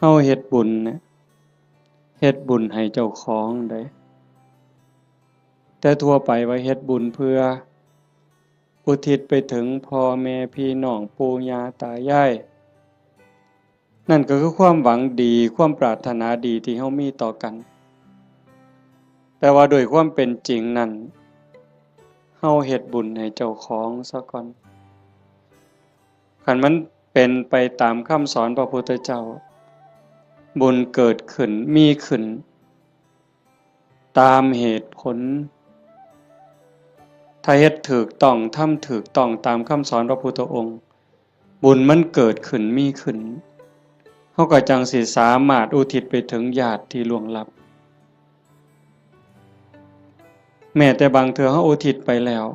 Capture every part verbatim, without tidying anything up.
เฮาเฮ็ดบุญเนี่ย เฮ็ดบุญให้เจ้าของเด้ แต่ทั่วไปว่าเฮ็ดบุญเพื่ออุทิศไปถึงพ่อแม่พี่น้องปู่ย่าตายาย นั่นก็คือความหวังดี ความปรารถนาดีที่เฮามีต่อกัน แต่ว่าโดยความเป็นจริงนั่น เฮาเฮ็ดบุญให้เจ้าของซะก่อน คันมันเป็นไปตามคำสอนพระพุทธเจ้า บุญเกิดขึ้น มีขึ้น ตามเหตุผล ถ้าเฮ็ดถูกต้อง ทำถูกต้องตามคำสอนพระพุทธองค์ บุญมันเกิดขึ้น มีขึ้น เฮาก็จั่งสิสามารถอุทิศไปถึงญาติที่ล่วงลับ แม้แต่บางเทื่อเฮาอุทิศไปแล้ว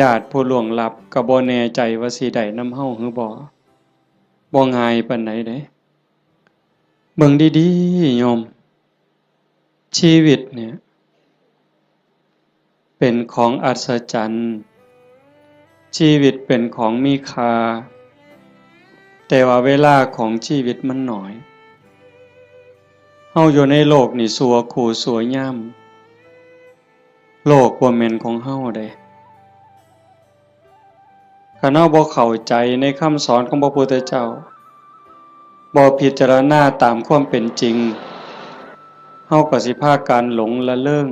ญาติผู้ล่วงลับก็บ่แน่ใจว่าสิได้นำเฮาหรือบ่ บ่ง่ายปานใดเด้ เบิ่งดีๆ โยม ชีวิตเนี่ย เป็นของอัศจรรย์ ชีวิตเป็นของมีค่า แต่ว่าเวลาของชีวิตมันน้อย เฮาอยู่ในโลกนี่ชั่วคู่ชั่วยาม โลกบ่แม่นของเฮาเด้ คันเฮาบ่เข้าใจในคำสอนของพระพุทธเจ้า บ่พิจารณาตามความเป็นจริง เฮาก็สิพากันหลงละเริง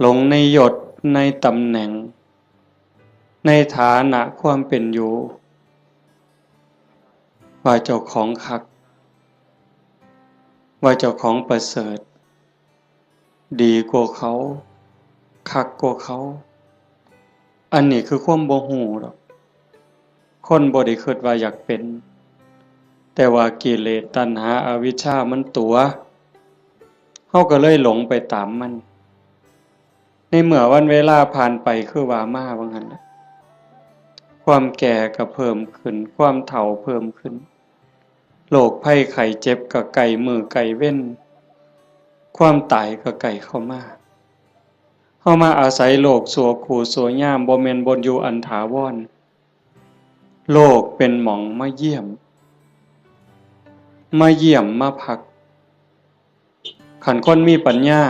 หลงในยศ ในตำแหน่ง ในฐานะความเป็นอยู่ ว่าเจ้าของคัก ว่าเจ้าของประเสริฐ ดีกว่าเขา คักกว่าเขา อันนี้คือความบ่ฮู้ดอก คนบ่ได้คิดว่าอยากเป็น แต่ว่ากิเลสตัณหาอวิชชามันตั๋ว เฮาก็เลยหลงไปตามมัน ในเมื่อวันเวลาผ่านไปคือว่ามาว่างั้นน่ะ ความแก่ก็เพิ่มขึ้น ความเฒ่าเพิ่มขึ้น โรคภัยไข้เจ็บก็ใกล้มื้อใกล้เว็น ความตายก็ใกล้เข้ามา เฮามาอาศัยโลกชั่วคู่ชั่วยาม บ่แม่นบ่อนอยู่อันถาวร โลกเป็นหม่องมาเยี่ยม มาเยี่ยมมาพัก คันคนมีปัญญา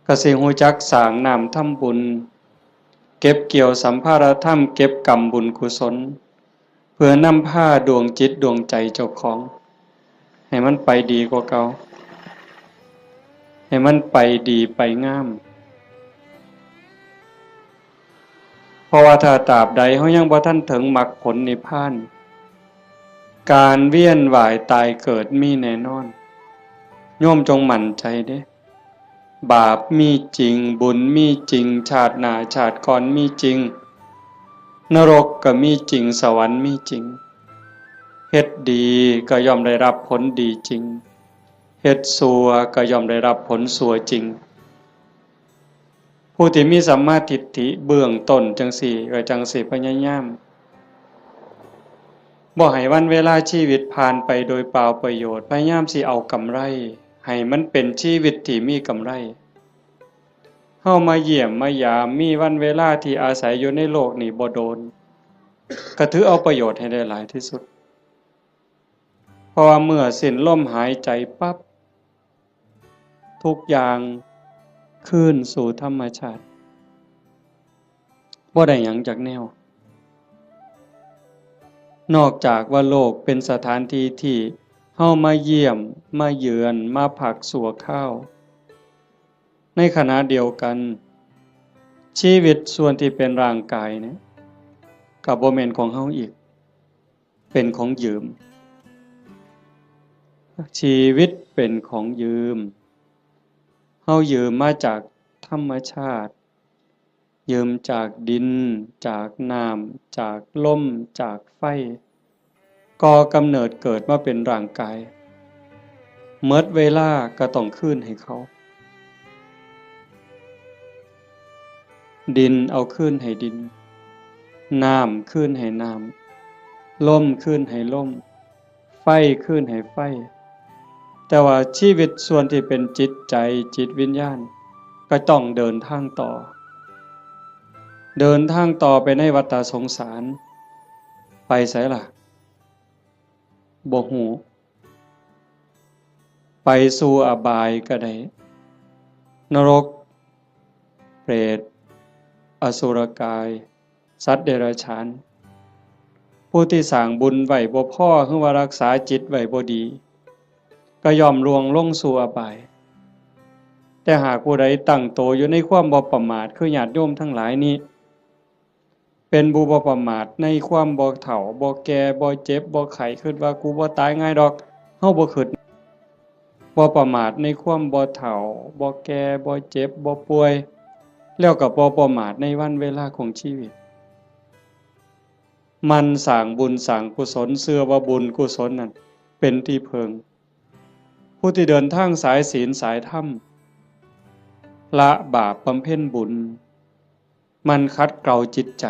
ก็สิฮู้จักสร้างน้ำทำบุญ เก็บเกี่ยวสัมภาระธรรม เก็บกำบุญกุศล เพื่อนำพาดวงจิตดวงใจเจ้าของ ให้มันไปดีกว่าเก่า ให้มันไปดีไปงาม เพราะว่าถ้าตราบใดเฮายังบ่ทันถึงมรรคผลนิพพาน การเวียนว่ายตายเกิดมีแน่นอน โยมจงมั่นใจเด้ บาปมีจริง บุญมีจริง ชาติหน้าชาติก่อนมีจริง นรกก็มีจริง สวรรค์มีจริง เฮ็ดดีก็ย่อมได้รับผลดีจริง เฮ็ดชั่วก็ย่อมได้รับผลชั่วจริง ผู้ที่มีสัมมาทิฏฐิเบื้องต้นจั่งซี้ ก็จั่งสิพยายาม บ่ให้วันเวลาชีวิตผ่านไปโดยเปล่าประโยชน์ พยายามสิเอากำไร ให้มันเป็นชีวิตที่มีกำไร เฮามาเยี่ยมมายาม มีวันเวลาที่อาศัยอยู่ในโลกนี้บ่โดน ก็ถือเอาประโยชน์ให้ได้หลายที่สุด เพราะว่าเมื่อสิ้นลมหายใจปั๊บ ทุกอย่างคืนสู่ธรรมชาติ บ่ได้หยังจักแนว นอกจากว่าโลกเป็นสถานที่ที่เฮามาเยี่ยม มาเยือน มาพักชั่วคราว ในขณะเดียวกัน ชีวิตส่วนที่เป็นร่างกายเนี่ย ก็บ่แม่นของเฮาอีก เป็นของยืม ชีวิตเป็นของยืม เฮายืมมาจากธรรมชาติ ยืมจากดิน จากน้ำ จากลม จากไฟ ก่อกำเนิดเกิดมาเป็นร่างกาย หมดเวลาก็ต้องคืนให้เขา ดินเอาคืนให้ดิน น้ำคืนให้น้ำ ลมคืนให้ลม ไฟคืนให้ไฟ แต่ว่าชีวิตส่วนที่เป็นจิตใจ จิตวิญญาณ ก็ต้องเดินทางต่อ เดินทางต่อไปในวัฏสงสาร ไปไสล่ะ บ่ฮู้ ไปสู่อบายก็ได้ นรก เปรต อสุรกาย สัตว์เดรัจฉาน ผู้ที่สร้างบุญไว้บ่พอ หรือว่ารักษาจิตไว้บ่ดี ก็ย่อมล่วงลงสู่อบาย แต่หากผู้ใดตั้งโตอยู่ในความบ่ประมาท คือญาติโยมทั้งหลายนี้ เป็นผู้บ่ประมาทในความบ่เฒ่า บ่แก่ บ่เจ็บ บ่ไข้ คิดว่ากูบ่ตายง่ายดอก เฮาบ่คิด บ่ประมาทในความบ่เฒ่า บ่แก่ บ่เจ็บ บ่ป่วย แล้วก็บ่ประมาทในวันเวลาของชีวิต หมั่นสร้างบุญสร้างกุศล เชื่อว่าบุญกุศลนั่นเป็นที่พึ่ง ผู้ที่เดินทางสายศีลสายธรรม ละบาปบำเพ็ญบุญ หมั่นขัดเกลาจิตใจ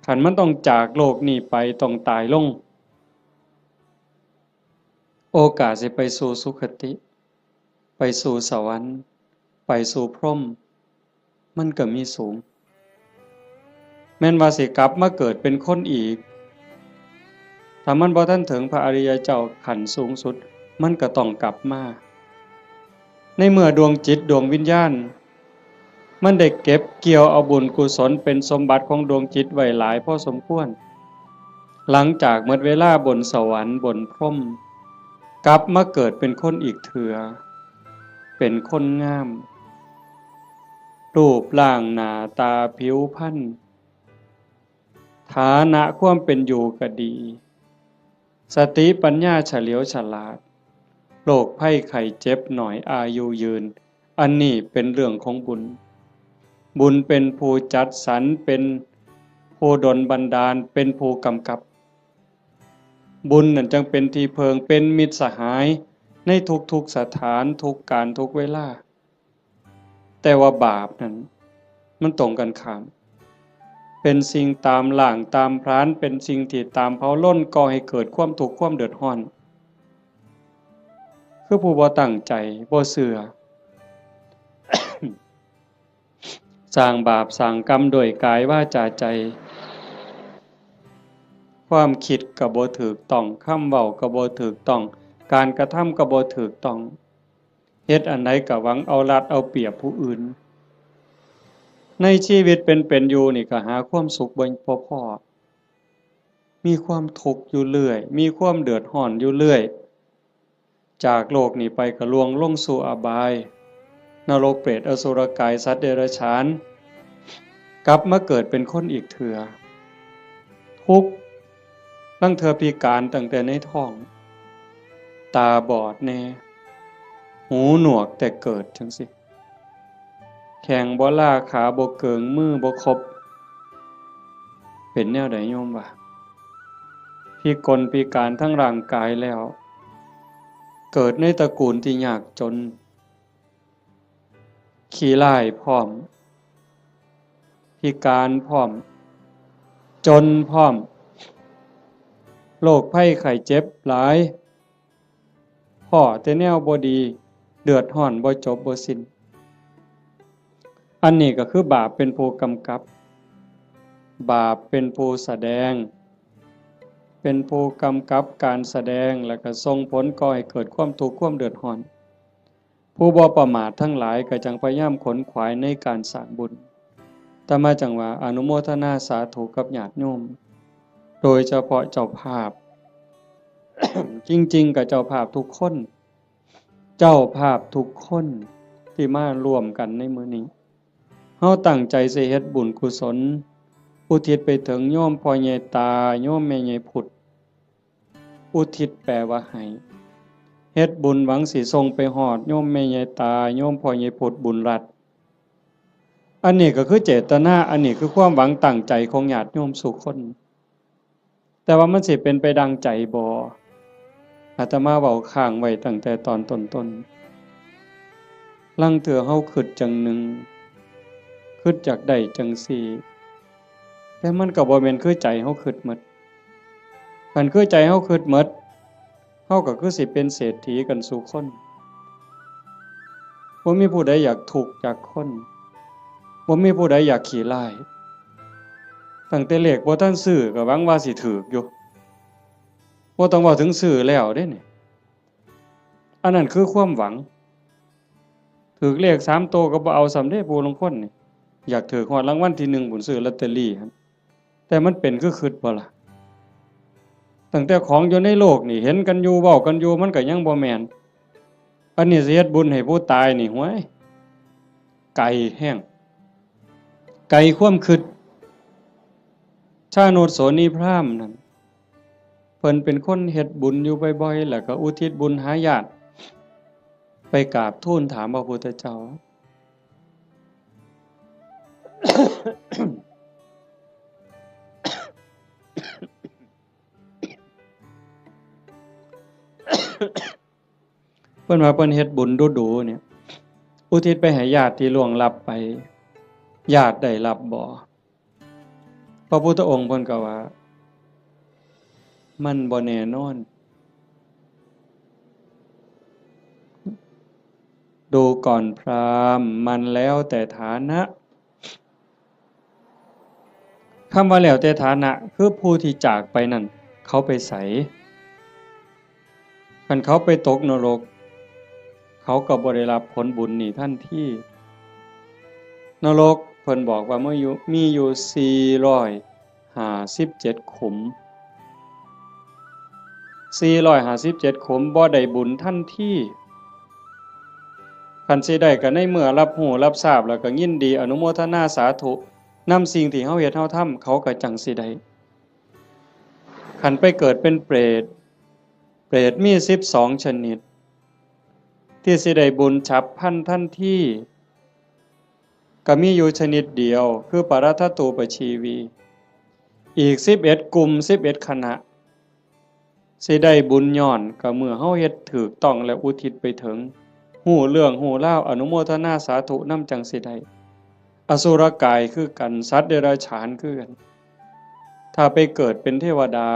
คันมันต้องจากโลกนี้ไป ต้องตายลง โอกาสสิไปสู่สุคติ ไปสู่สวรรค์ ไปสู่พรหม มันก็มีสูง แม่นว่าสิกลับมาเกิดเป็นคนอีก ถ้ามันบ่ทันถึงพระอริยเจ้าขั้นสูงสุด มันก็ต้องกลับมา ในเมื่อดวงจิตดวงวิญญาณ มันได้เก็บเกี่ยวเอาบุญกุศลเป็นสมบัติของดวงจิตไว้หลายพอสมควร หลังจากหมดเวลาบนสวรรค์บนพรหม กลับมาเกิดเป็นคนอีกเถื่อ เป็นคนงาม รูปร่างหน้าตาผิวพรรณ ฐานะความเป็นอยู่ก็ดี สติปัญญาเฉลียวฉลาด โรคภัยไข้เจ็บน้อย อายุยืน อันนี้เป็นเรื่องของบุญ บุญเป็นผู้จัดสรร เป็นผู้ดลบันดาล เป็นผู้กำกับ บุญนั่นจังเป็นที่เพิ่ง เป็นมิตรสหายในทุกๆสถาน ทุกการ ทุกเวลา แต่ว่าบาปนั้น มันตรงกันข้าม เป็นสิ่งตามล้างตามผลาญ เป็นสิ่งที่ตามเผาลน ก่อให้เกิดความทุกข์ความเดือดร้อน คือผู้บ่ตั้งใจ บ่เชื่อ สร้างบาปสร้างกรรมโดยกายวาจาใจ ความคิดก็บ่ถูกต้อง คำเว้าก็บ่ถูกต้อง การกระทำก็บ่ถูกต้อง เฮ็ดอันใดก็หวังเอารัดเอาเปรียบผู้อื่น ในชีวิตเป็นๆอยู่นี่ก็หาความสุขบ่ บ่พ้อ มีความทุกข์อยู่เรื่อย มีความเดือดร้อนอยู่เรื่อย จากโลกนี้ไปก็ล่วงลงสู่อบาย นรกเปรตอสุรกายสัตว์เดรัจฉาน กลับมาเกิดเป็นคนอีกเถื่อ ทุกข์ ลางเทื่อพิการตั้งแต่ในท้อง ตาบอดแน่ หูหนวกแต่เกิดจั่งซี้ แข้งบ่ลา ขาบ่เกิง มือบ่ครบ เป็นแนวใดโยมวะ พิกลพิการทั้งร่างกายแล้ว เกิดในตระกูลที่ยากจน ขี้ร้ายพร้อม พิการพร้อม จนพร้อม โรคภัยไข้เจ็บหลาย พ้อแต่แนวบ่ดี เดือดร้อนบ่จบบ่สิ้น อันนี้ก็คือบาปเป็นผู้กำกับ บาปเป็นผู้แสดง เป็นผู้กำกับการแสดง แล้วก็ส่งผลก่อให้เกิดความทุกข์ความเดือดร้อน ผู้บ่ประมาททั้งหลายก็จั่งพยายามขนขวายในการสร้างบุญ อาตมาจั่งว่าอนุโมทนาสาธุกับญาติโยม โดยเฉพาะเจ้าภาพ จริงๆ ก็เจ้าภาพทุกคน เจ้าภาพทุกคนที่มาร่วมกันในมื้อนี้ เฮาตั้งใจสิเฮ็ดบุญกุศล อุทิศไปถึงโยมพ่อใหญ่ตา โยมแม่ใหญ่พุทธ อุทิศแปลว่าให้ เฮ็ดบุญหวังสิส่งไปฮอดโยมแม่ใหญ่ตา โยมพ่อใหญ่พุทธบุญรัตน์ อันนี้ก็คือเจตนา อันนี้คือความหวังตั้งใจของญาติโยมสู่คน แต่ว่ามันสิเป็นไปดังใจบ่ อาตมาเว้าค้างไว้ตั้งแต่ตอนต้นๆ ลางเทื่อเฮาคิดจั่งหนึ่ง คิดอยากได้จั่งซี้ แต่มันก็บ่แม่นคือใจเฮาคิดหมด คันคือใจเฮาคิดหมด เฮาก็คือสิเป็นเศรษฐีกันสู่คน บ่มีผู้ใดอยากทุกข์อยากคน บ่มีผู้ใดอยากขี้ร้าย ตั้งแต่เลขบ่ทันซื้อก็หวังว่าสิถูกอยู่ บ่ต้องเว้าถึงซื้อแล้วเด้นี่ อันนั้นคือความหวัง ถืกเลขสามโตก็บ่เอาซ้ำเด้ ผู้ลางคนนี่ อยากถืกฮอดรางวัลที่หนึ่งพู้น ซื้อลอตเตอรี่หั่น แต่มันเป็นคือคิดบ่ล่ะ ตั้งแต่ของอยู่ในโลกนี่ เห็นกันอยู่ เว้ากันอยู่ มันก็ยังบ่แม่น อันนี้สิเฮ็ดบุญให้ผู้ตายนี่ ห้วย ไกลแฮง ไกลความคิด ชาโนชโสนีพราหมณ์นั่น เพิ่นเป็นคนเฮ็ดบุญอยู่บ่อยๆ แล้วก็อุทิศบุญหาญาติ ไปกราบทูลถามพระพุทธเจ้า เพิ่นว่าเพิ่นเฮ็ดบุญดูๆ เนี่ย อุทิศไปให้ญาติที่ล่วงลับไป ญาติได้รับบ่ พระพุทธองค์เพิ่นก็ว่า มันบ่แน่นอน ดูก่อนพราหมณ์ มันแล้วแต่ฐานะ คำว่าแล้วแต่ฐานะ คือผู้ที่จากไปนั่น เขาไปไส คันเขาไปตกนรก เขาก็บ่ได้รับผลบุญนี่ทันที นรกเพิ่นบอกว่ามีอยู่ มีอยู่สี่ร้อยห้าสิบเจ็ดขุม สี่ร้อยห้าสิบเจ็ดขุม บ่ได้บุญทันที คันสิได้ก็ในเมื่อรับรู้รับทราบแล้วก็ยินดีอนุโมทนาสาธุนำสิ่งที่เฮาเฮ็ดเฮาทำ เขาก็จั่งสิได้ คันไปเกิดเป็นเปรต เปรตมีสิบสองชนิด ที่สิได้บุญฉับพลันทันที ก็มีอยู่ชนิดเดียว คือปรัตถตูปชีวี อีกสิบเอ็ดกลุ่ม สิบเอ็ดคณะ สิได้บุญย้อนก็เมื่อเฮาเฮ็ดถูกต้องและอุทิศไปถึง ฮู้เรื่องฮู้ราว อนุโมทนาสาธุนำจั่งสิได้ อสุรกายคือกัน สัตว์เดรัจฉานคือกัน ถ้าไปเกิดเป็นเทวดา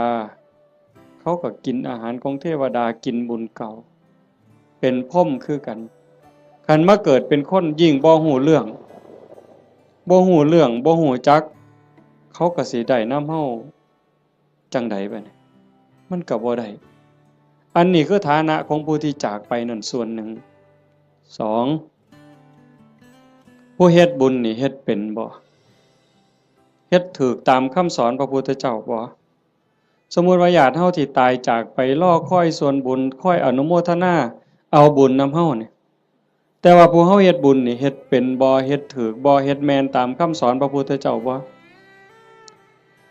เขาก็กินอาหารของเทวดา กินบุญเก่า เป็นพรหมคือกัน คันมาเกิดเป็นคนยิ่งบ่ฮู้เรื่อง บ่ฮู้เรื่อง บ่ฮู้จัก เขาก็สิได้นำเฮาจั่งใดบัดนี้ มันก็บ่ได้ อันนี้คือฐานะของผู้ที่จากไปนั่นส่วนหนึ่ง สอง ผู้เฮ็ดบุญนี่เฮ็ดเป็นบ่ เฮ็ดถูกตามคำสอนพระพุทธเจ้าบ่ สมมุติว่าญาติเฮาที่ตายจากไปรอคอยส่วนบุญ คอยอนุโมทนาเอาบุญนำเฮานี่ แต่ว่าผู้เฮาเฮ็ดบุญนี่เฮ็ดเป็นบ่ เฮ็ดถูกบ่ เฮ็ดแม่นตามคำสอนพระพุทธเจ้าบ่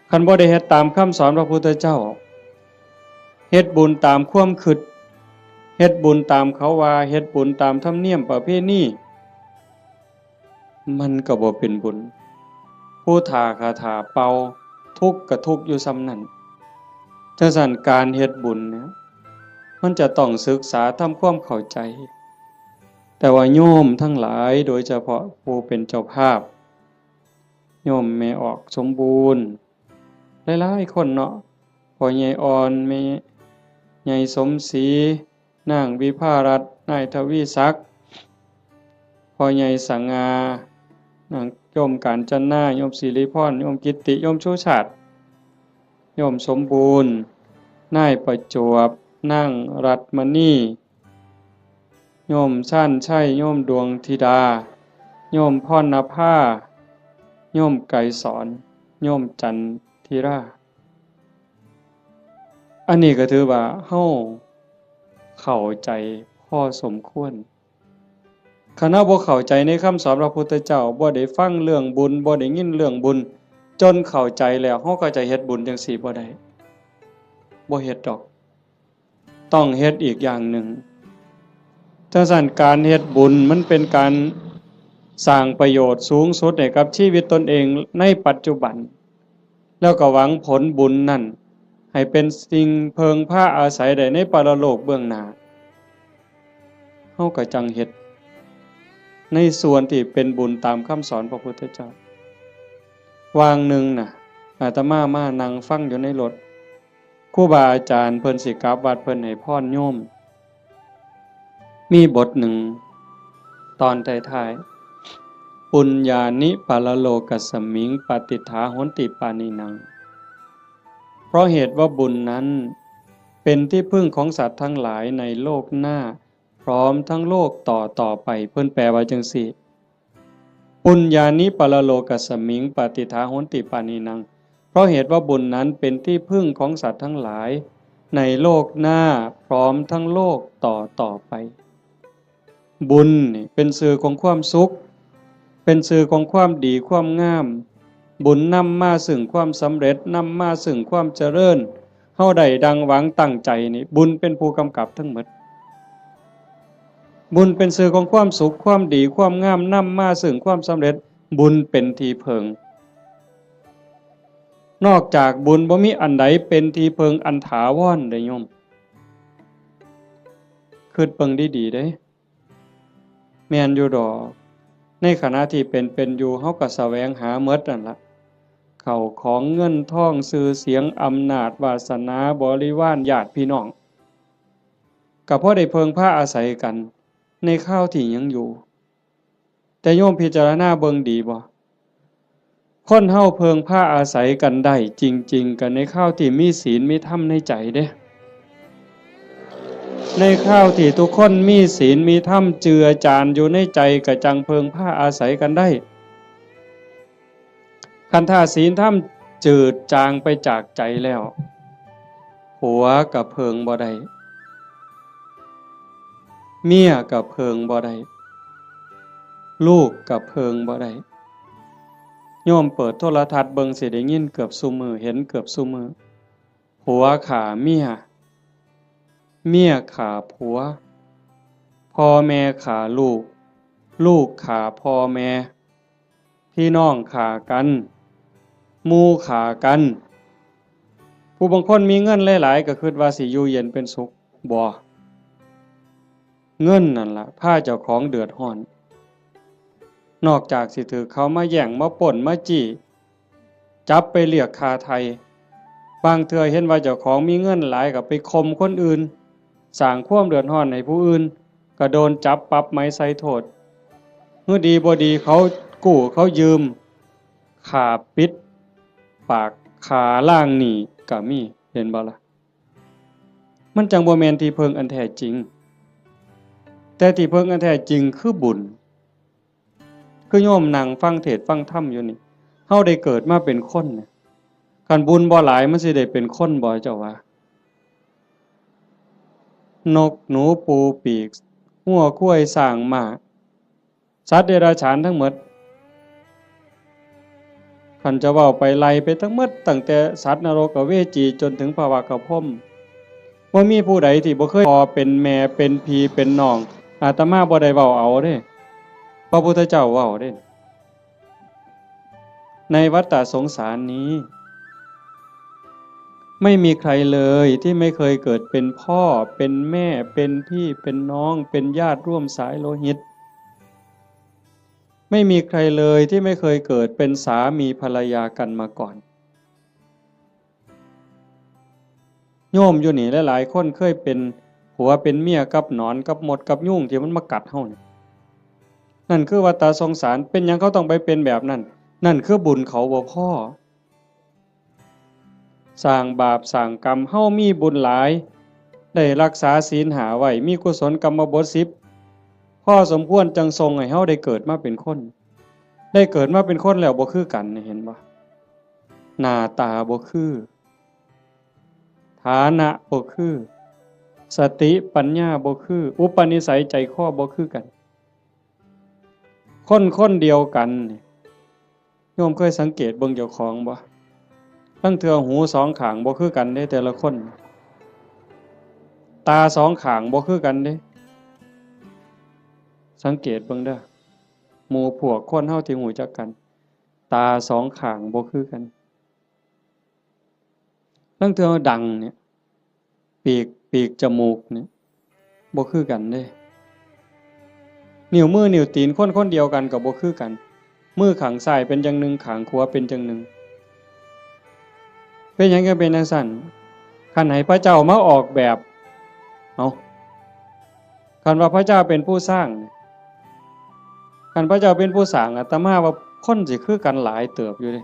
คันบ่ได้เฮ็ดตามคำสอนพระพุทธเจ้า เฮ็ดบุญตามความคิด เฮ็ดบุญตามเขาว่า เฮ็ดบุญตามธรรมเนียมประเพณี มันก็บ่เป็นบุญ ผู้ถ้าคาถาเป่า ทุกข์ก็ทุกข์อยู่ส่ำนั้น จั่งซั้นการเฮ็ดบุญเนี่ย มันจะต้องศึกษาทำความเข้าใจ แต่ว่าโยมทั้งหลาย โดยเฉพาะผู้เป็นเจ้าภาพ โยมแม่ออกสมบูรณ์ หลายๆ คนเนาะ พ่อใหญ่อ่อน แม่ใหญ่สมศรี นางวิภารัตน์ นายทวีศักดิ์ พ่อใหญ่สง่า นางโยมกาญจนา โยมสิริพร โยมกิตติ โยมชูชาติ โยมสมบูรณ์ นายประจวบ นางรัตน์มณี โยมชาญชัย โยมดวงธิดา โยมพรณภา โยมไกรสอน โยมจันทิรา อันนี้ก็ถือว่าเฮาเข้าใจพอสมควร คันเฮาบ่เข้าใจในคำสอนพระพุทธเจ้า บ่ได้ฟังเรื่องบุญ บ่ได้ยินเรื่องบุญ จนเข้าใจแล้ว เฮาก็จะเฮ็ดบุญจั่งซี้บ่ได้ บ่เฮ็ดดอก ต้องเฮ็ดอีกอย่างหนึ่ง จั่งซั้นการเฮ็ดบุญมันเป็นการสร้างประโยชน์สูงสุดให้กับชีวิตตนเองในปัจจุบัน แล้วก็หวังผลบุญนั่นให้เป็นสิ่งเพิ่งพาอาศัยได้ในปรโลกเบื้องหน้า เฮาก็จั่งเฮ็ดในส่วนที่เป็นบุญตามคำสอนพระพุทธเจ้า วางหนึ่งน่ะ อาตมามานั่งฟังอยู่ในรถ ครูบาอาจารย์เพิ่นสิกลับวัด เพิ่นให้พรโยม มีบทหนึ่ง ตอนท้ายๆ ปุญญานิปรโลกัสมิง ปาติฏฐาโหนติปานินัง เพราะเหตุว่าบุญนั้น เป็นที่พึ่งของสัตว์ทั้งหลายในโลกหน้า พร้อมทั้งโลกต่อต่อไป เพิ่นแปลว่าจั่งซี้ ปุญญานิปรโลกัสมิง ปฏิฏฐาโหนติปาณีนัง เพราะเหตุว่าบุญนั้นเป็นที่พึ่งของสัตว์ทั้งหลาย ในโลกหน้าพร้อมทั้งโลกต่อต่อไป บุญนี่เป็นชื่อของความสุข เป็นชื่อของความดีความงาม บุญนำมาซึ่งความสำเร็จ นำมาซึ่งความเจริญ เฮาได้ดังหวังตั้งใจนี่ บุญเป็นผู้กำกับทั้งหมด บุญเป็นชื่อของความสุข ความดี ความงาม นำมาซึ่งความสำเร็จ บุญเป็นที่พึ่ง นอกจากบุญบ่มีอันใดเป็นที่พึ่งอันถาวรเด้โยม คิดเบิ่งดีๆเด้ แม่นอยู่ดอก ในขณะที่เป็นเป็นอยู่ เฮาก็แสวงหาหมดนั่นละ เข้าของเงินทอง ชื่อเสียง อำนาจ วาสนา บริวาร ญาติพี่น้อง ก็พอได้เพิ่งพาอาศัยกัน ในคราวที่ยังอยู่ แต่โยมพิจารณาเบิ่งดีบ่ คนเฮาเพิ่งพาอาศัยกันได้จริงๆ ก็ในคราวที่มีศีลมีธรรมในใจเด้ ในคราวที่ทุกคนมีศีลมีธรรมเจือจานอยู่ในใจ ก็จั่งเพิ่งพาอาศัยกันได้ คันถ้าศีลธรรมจืดจางไปจากใจแล้ว ผัวก็เพิ่งบ่ได้ เมียก็เพิ่งบ่ได้ ลูกก็เพิ่งบ่ได้ โยมเปิดโทรทัศน์เบิ่งสิได้ยินเกือบซุมื้อ เห็นเกือบซุมื้อ ผัวฆ่าเมีย เมียฆ่าผัว พ่อแม่ฆ่าลูก ลูกฆ่าพ่อแม่ พี่น้องฆ่ากัน หมู่ฆ่ากัน ผู้บางคนมีเงินหลายๆ ก็คิดว่าสิอยู่เย็นเป็นสุข บ่ เงินนั่นล่ะพาเจ้าของเดือดร้อน นอกจากสิถืกเขามาแย่ง มาปล้น มาจี้ จับไปเรียกค่าไถ่ บางเทื่อเห็นว่าเจ้าของมีเงินหลายก็ไปข่มคนอื่น สร้างความเดือดร้อนให้ผู้อื่น ก็โดนจับปรับไหมใส่โทษ เมื่อดีบ่ดีเขากู้เขายืม ฆ่าปิดปาก ฆ่าล้างหนี้ก็มี เห็นบ่ล่ะ มันจั่งบ่แม่นที่เพิ่งอันแท้จริง แต่ที่เพิ่งอันแท้จริงคือบุญ คือโยมนั่งฟังเทศน์ฟังธรรมอยู่นี่ เฮาได้เกิดมาเป็นคนเนี่ย คันบุญบ่หลายมันสิได้เป็นคนบ่ เจ้าว่า นกหนูปูปีก งัวควายช้างม้า สัตว์เดรัจฉานทั้งหมด คันจะเว้าไปไล่ไปทั้งหมด ตั้งแต่สัตว์นรกอเวจีจนถึงพระวักกะพรหม บ่มีผู้ใดที่บ่เคยพ่อเป็นแม่เป็นพี่เป็นน้อง อาตมาบ่ได้เว้าเอาเด้ พระพุทธเจ้าเว้าเด้ ในวัฏฏะสงสารนี้ ไม่มีใครเลยที่ไม่เคยเกิดเป็นพ่อ เป็นแม่ เป็นพี่ เป็นน้อง เป็นญาติร่วมสายโลหิต ไม่มีใครเลยที่ไม่เคยเกิดเป็นสามีภรรยากันมาก่อน โยมอยู่นี่หลายๆ คนเคยเป็นผัวเป็นเมียกับหนอนกับมดกับยุงที่มันมากัดเฮานี่ นั่นคือวัฏฏะสงสาร เป็นหยังเขาต้องไปเป็นแบบนั้น นั่นคือบุญเขาบ่พอ สร้างบาปสร้างกรรม เฮามีบุญหลาย ได้รักษาศีลห้าไว้ มีกุศลกรรมบทสิบ พอสมควรจั่งส่งให้เฮาได้เกิดมาเป็นคน ได้เกิดมาเป็นคนแล้วบ่คือกันนี่ เห็นบ่ หน้าตาบ่คือ ฐานะบ่คือ สติปัญญาบ่คือ อุปนิสัยใจคอบ่คือกัน คนคนเดียวกันนี่ โยมเคยสังเกตเบิ่งเจ้าของบ่ ลางเทื่อหูสองข้างบ่คือกันเด้ แต่ละคน ตาสองข้างบ่คือกันเด้ สังเกตเบิ่งเด้อ หมู่พวกคนเฮาที่รู้จักกัน ตาสองข้างบ่คือกัน ลางเทื่อดังเนี่ย ปีก ปีกจมูกเนี่ย บ่คือกันเด้ นิ้วมือนิ้วตีนคนคนเดียวกันก็บ่คือกัน มือข้างซ้ายเป็นจั่งหนึ่ง ข้างขวาเป็นจั่งหนึ่ง เป็นหยังจั่งเป็นจั่งซั้น คันให้พระเจ้ามาออกแบบ เอ้า คันว่าพระเจ้าเป็นผู้สร้าง คันพระเจ้าเป็นผู้สร้าง อาตมาว่าคนสิคือกันหลายเติบอยู่เด้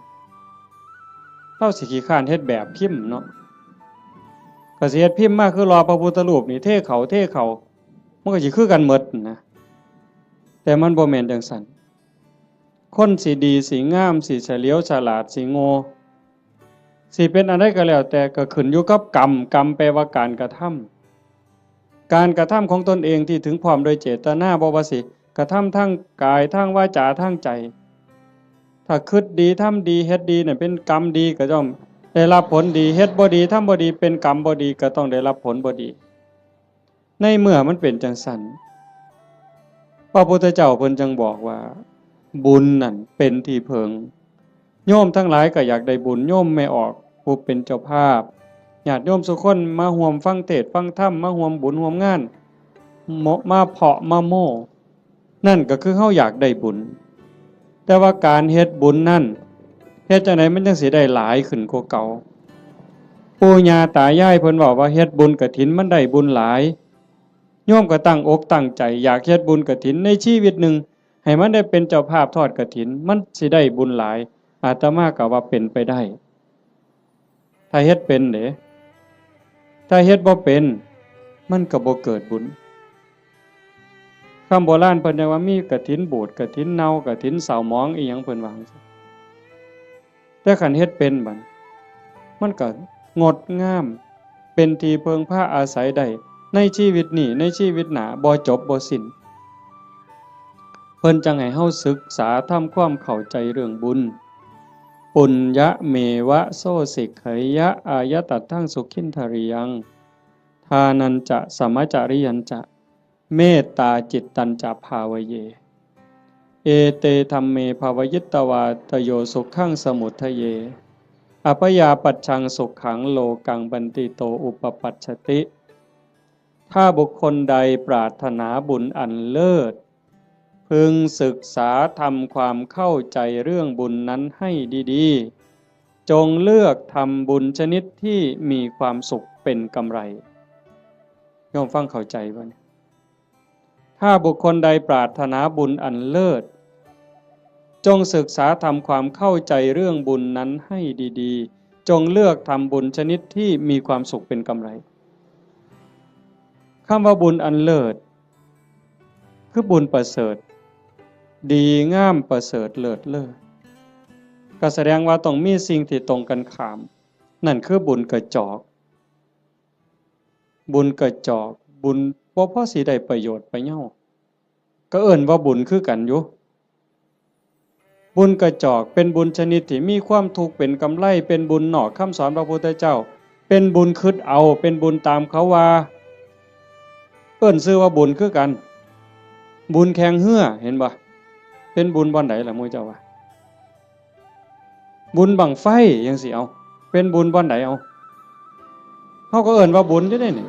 ลาวสิขี้คร้านเฮ็ดแบบพิมพ์เนาะ ก็สิเฮ็ดพิมพ์มาคือหล่อพระพุทธรูปนี่ เทเข้า เทเข้า มันก็สิคือกันหมดนะ แต่มันบ่แม่นจั่งซั้น คนสิดี สิงาม สิเฉลียวฉลาด สิโง่ สิเป็นอันใดก็แล้วแต่ ก็ขึ้นอยู่กับกรรม กรรมแปลว่าการกระทำ การกระทำของตนเองที่ถึงพร้อมโดยเจตนา บ่ว่าสิกระทำทางกาย ทางวาจา ทางใจ ถ้าคิดดี ทำดี เฮ็ดดีเนี่ย เป็นกรรมดีก็ย่อมได้รับผลดี เฮ็ดบ่ดี ทำบ่ดี เป็นกรรมบ่ดี ก็ต้องได้รับผลบ่ดี ในเมื่อมันเป็นจั่งซั้น พระพุทธเจ้าเพิ่นจั่งบอกว่า บุญนั่นเป็นที่เพิ่ง โยมทั้งหลายก็อยากได้บุญ โยมแม่ออกผู้เป็นเจ้าภาพ ญาติโยมซุคนมาร่วมฟังเทศน์ฟังธรรม มาร่วมบุญร่วมงาน มา มาเพาะมาโม้ นั่นก็คือเฮาอยากได้บุญ แต่ว่าการเฮ็ดบุญนั่น เฮ็ดจั่งใดมันจั่งสิได้หลายขึ้นกว่าเก่า ปู่ย่าตายายเพิ่นเว้าว่าเฮ็ดบุญกฐินมันได้บุญหลาย โยมก็ตั้งอกตั้งใจอยากเฮ็ดบุญกฐินในชีวิตหนึ่ง ให้มันได้เป็นเจ้าภาพทอดกฐิน มันสิได้บุญหลาย อาตมาก็ว่าเป็นไปได้ ถ้าเฮ็ดเป็นเด้ ถ้าเฮ็ดบ่เป็น มันก็บ่เกิดบุญ คำโบราณเพิ่นเรียกว่ามีกฐินบูด กฐินเน่า กฐินเศร้าหมอง อีหยังเพิ่นว่าจั่งซี้ แต่คันเฮ็ดเป็นบัด มันก็งดงาม เป็นที่เพิ่งพาอาศัยได้ ในชีวิตนี้ ในชีวิตหน้า บ่จบบ่สิ้น เพิ่นจั่งให้เฮาศึกษาทำความเข้าใจเรื่องบุญ ปุญญะเมวะโสสิกขยะ อายะตัตถังสุขินทริยัง ทานัญจะ สมะจริยัญจะ เมตตาจิตตัญจะภาวะเย เอเตธัมเมภาวะยิตวา ตโยสุขังสมุททะเย อัพยาปัชชังสุขังโลกังบันติโตอุปปัชชติ ถ้าบุคคลใดปรารถนาบุญอันเลิศ พึงศึกษาทำความเข้าใจเรื่องบุญนั้นให้ดีๆ จงเลือกทำบุญชนิดที่มีความสุขเป็นกำไร โยมฟังเข้าใจบ่เนี่ย ถ้าบุคคลใดปรารถนาบุญอันเลิศ จงศึกษาทำความเข้าใจเรื่องบุญนั้นให้ดีๆ จงเลือกทำบุญชนิดที่มีความสุขเป็นกำไร คำว่าบุญอันเลิศ คือบุญประเสริฐ ดีงามประเสริฐเลิศเลอ ก็แสดงว่าต้องมีสิ่งที่ตรงกันข้าม นั่นคือบุญกระจอก บุญกระจอก บุญบ่พอสิได้ประโยชน์ประเยา ก็เอิ้นว่าบุญคือกันอยู่ บุญกระจอกเป็นบุญชนิดที่มีความทุกข์เป็นกำไร เป็นบุญนอกคำสอนพระพุทธเจ้า เป็นบุญคิดเอา เป็นบุญตามเขาว่า เอิ้นชื่อว่าบุญคือกัน บุญแข่งเฮือ เห็นบ่ เป็นบุญบ่อนใดล่ะหมู่เจ้าว่า บุญบั้งไฟจั่งซี้ เอา เป็นบุญบ่อนใด เอา เฮาก็เอิ้นว่าบุญอยู่เด้นี่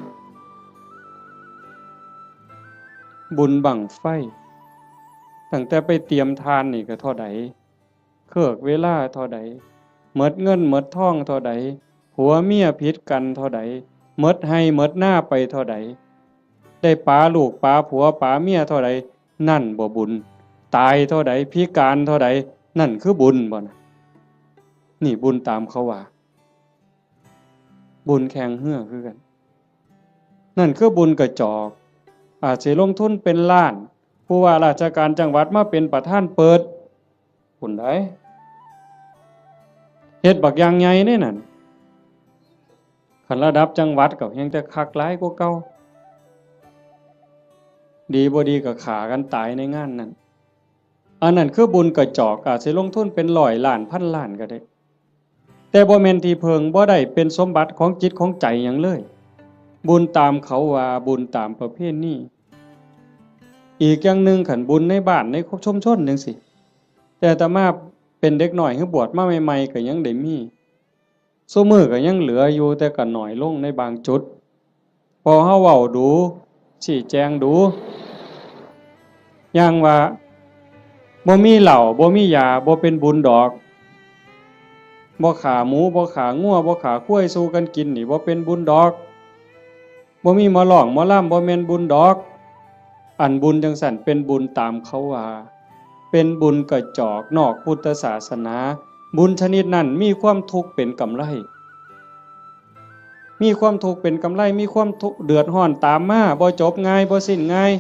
บุญบั้งไฟ ตั้งแต่ไปเตรียมถ่านนี่ก็เท่าใด เคิกเวลาเท่าใด หมดเงินหมดทองเท่าใด ผัวเมียผิดกันเท่าใด หมดไฮ่หมดนาไปเท่าใด ได้ป๋าลูกป๋าผัวป๋าเมียเท่าใด นั่นบ่บุญ ตายเท่าใด พิการเท่าใด นั่นคือบุญบ่นะ นี่บุญตามเขาว่า บุญแข่งเฮือคือกัน นั่นคือบุญกระจอก อาจสิลงทุนเป็นล้าน ผู้ว่าราชการจังหวัดมาเป็นประธานเปิด พุ้นใด๋ เฮ็ดบักอย่างใหญ่เด้นั่น คันระดับจังหวัดก็แฮ่งแต่คักหลายกว่าเก่า ดีบ่ดีก็ฆ่ากันตายในงานนั้น อันนั้นคือบุญกระจอก อาจสิลงทุนเป็นร้อยล้าน พันล้านก็ได้ แต่บ่แม่นที่เพิ่ง บ่ได้เป็นสมบัติของจิตของใจหยังเลย บุญตามเขาว่า บุญตามประเพณี อีกอย่างหนึ่ง คันบุญในบ้านในชุมชนจั่งซี้ แต่อาตมาเป็นเด็กน้อย คือบวชมาใหม่ๆ ก็ยังได้มี ซุมื้อก็ยังเหลืออยู่ แต่ก็น้อยลงในบางจุด พอเฮาเว้าดู๋ ชี้แจงดู๋ อย่างว่า บ่มีเหล้า บ่มียา บ่เป็นบุญดอก บ่ฆ่าหมู บ่ฆ่างัว บ่ฆ่าควายสู่กันกินนี่ บ่เป็นบุญดอก บ่มีหมอร้องหมอลำ บ่แม่นบุญดอก อันบุญจั่งซั้นเป็นบุญตามเขาว่า เป็นบุญกระจอกนอกพุทธศาสนา บุญชนิดนั้นมีความทุกข์เป็นกำไร มีความทุกข์เป็นกำไร มีความทุกข์เดือดร้อนตามมา บ่จบง่าย บ่สิ้นง่าย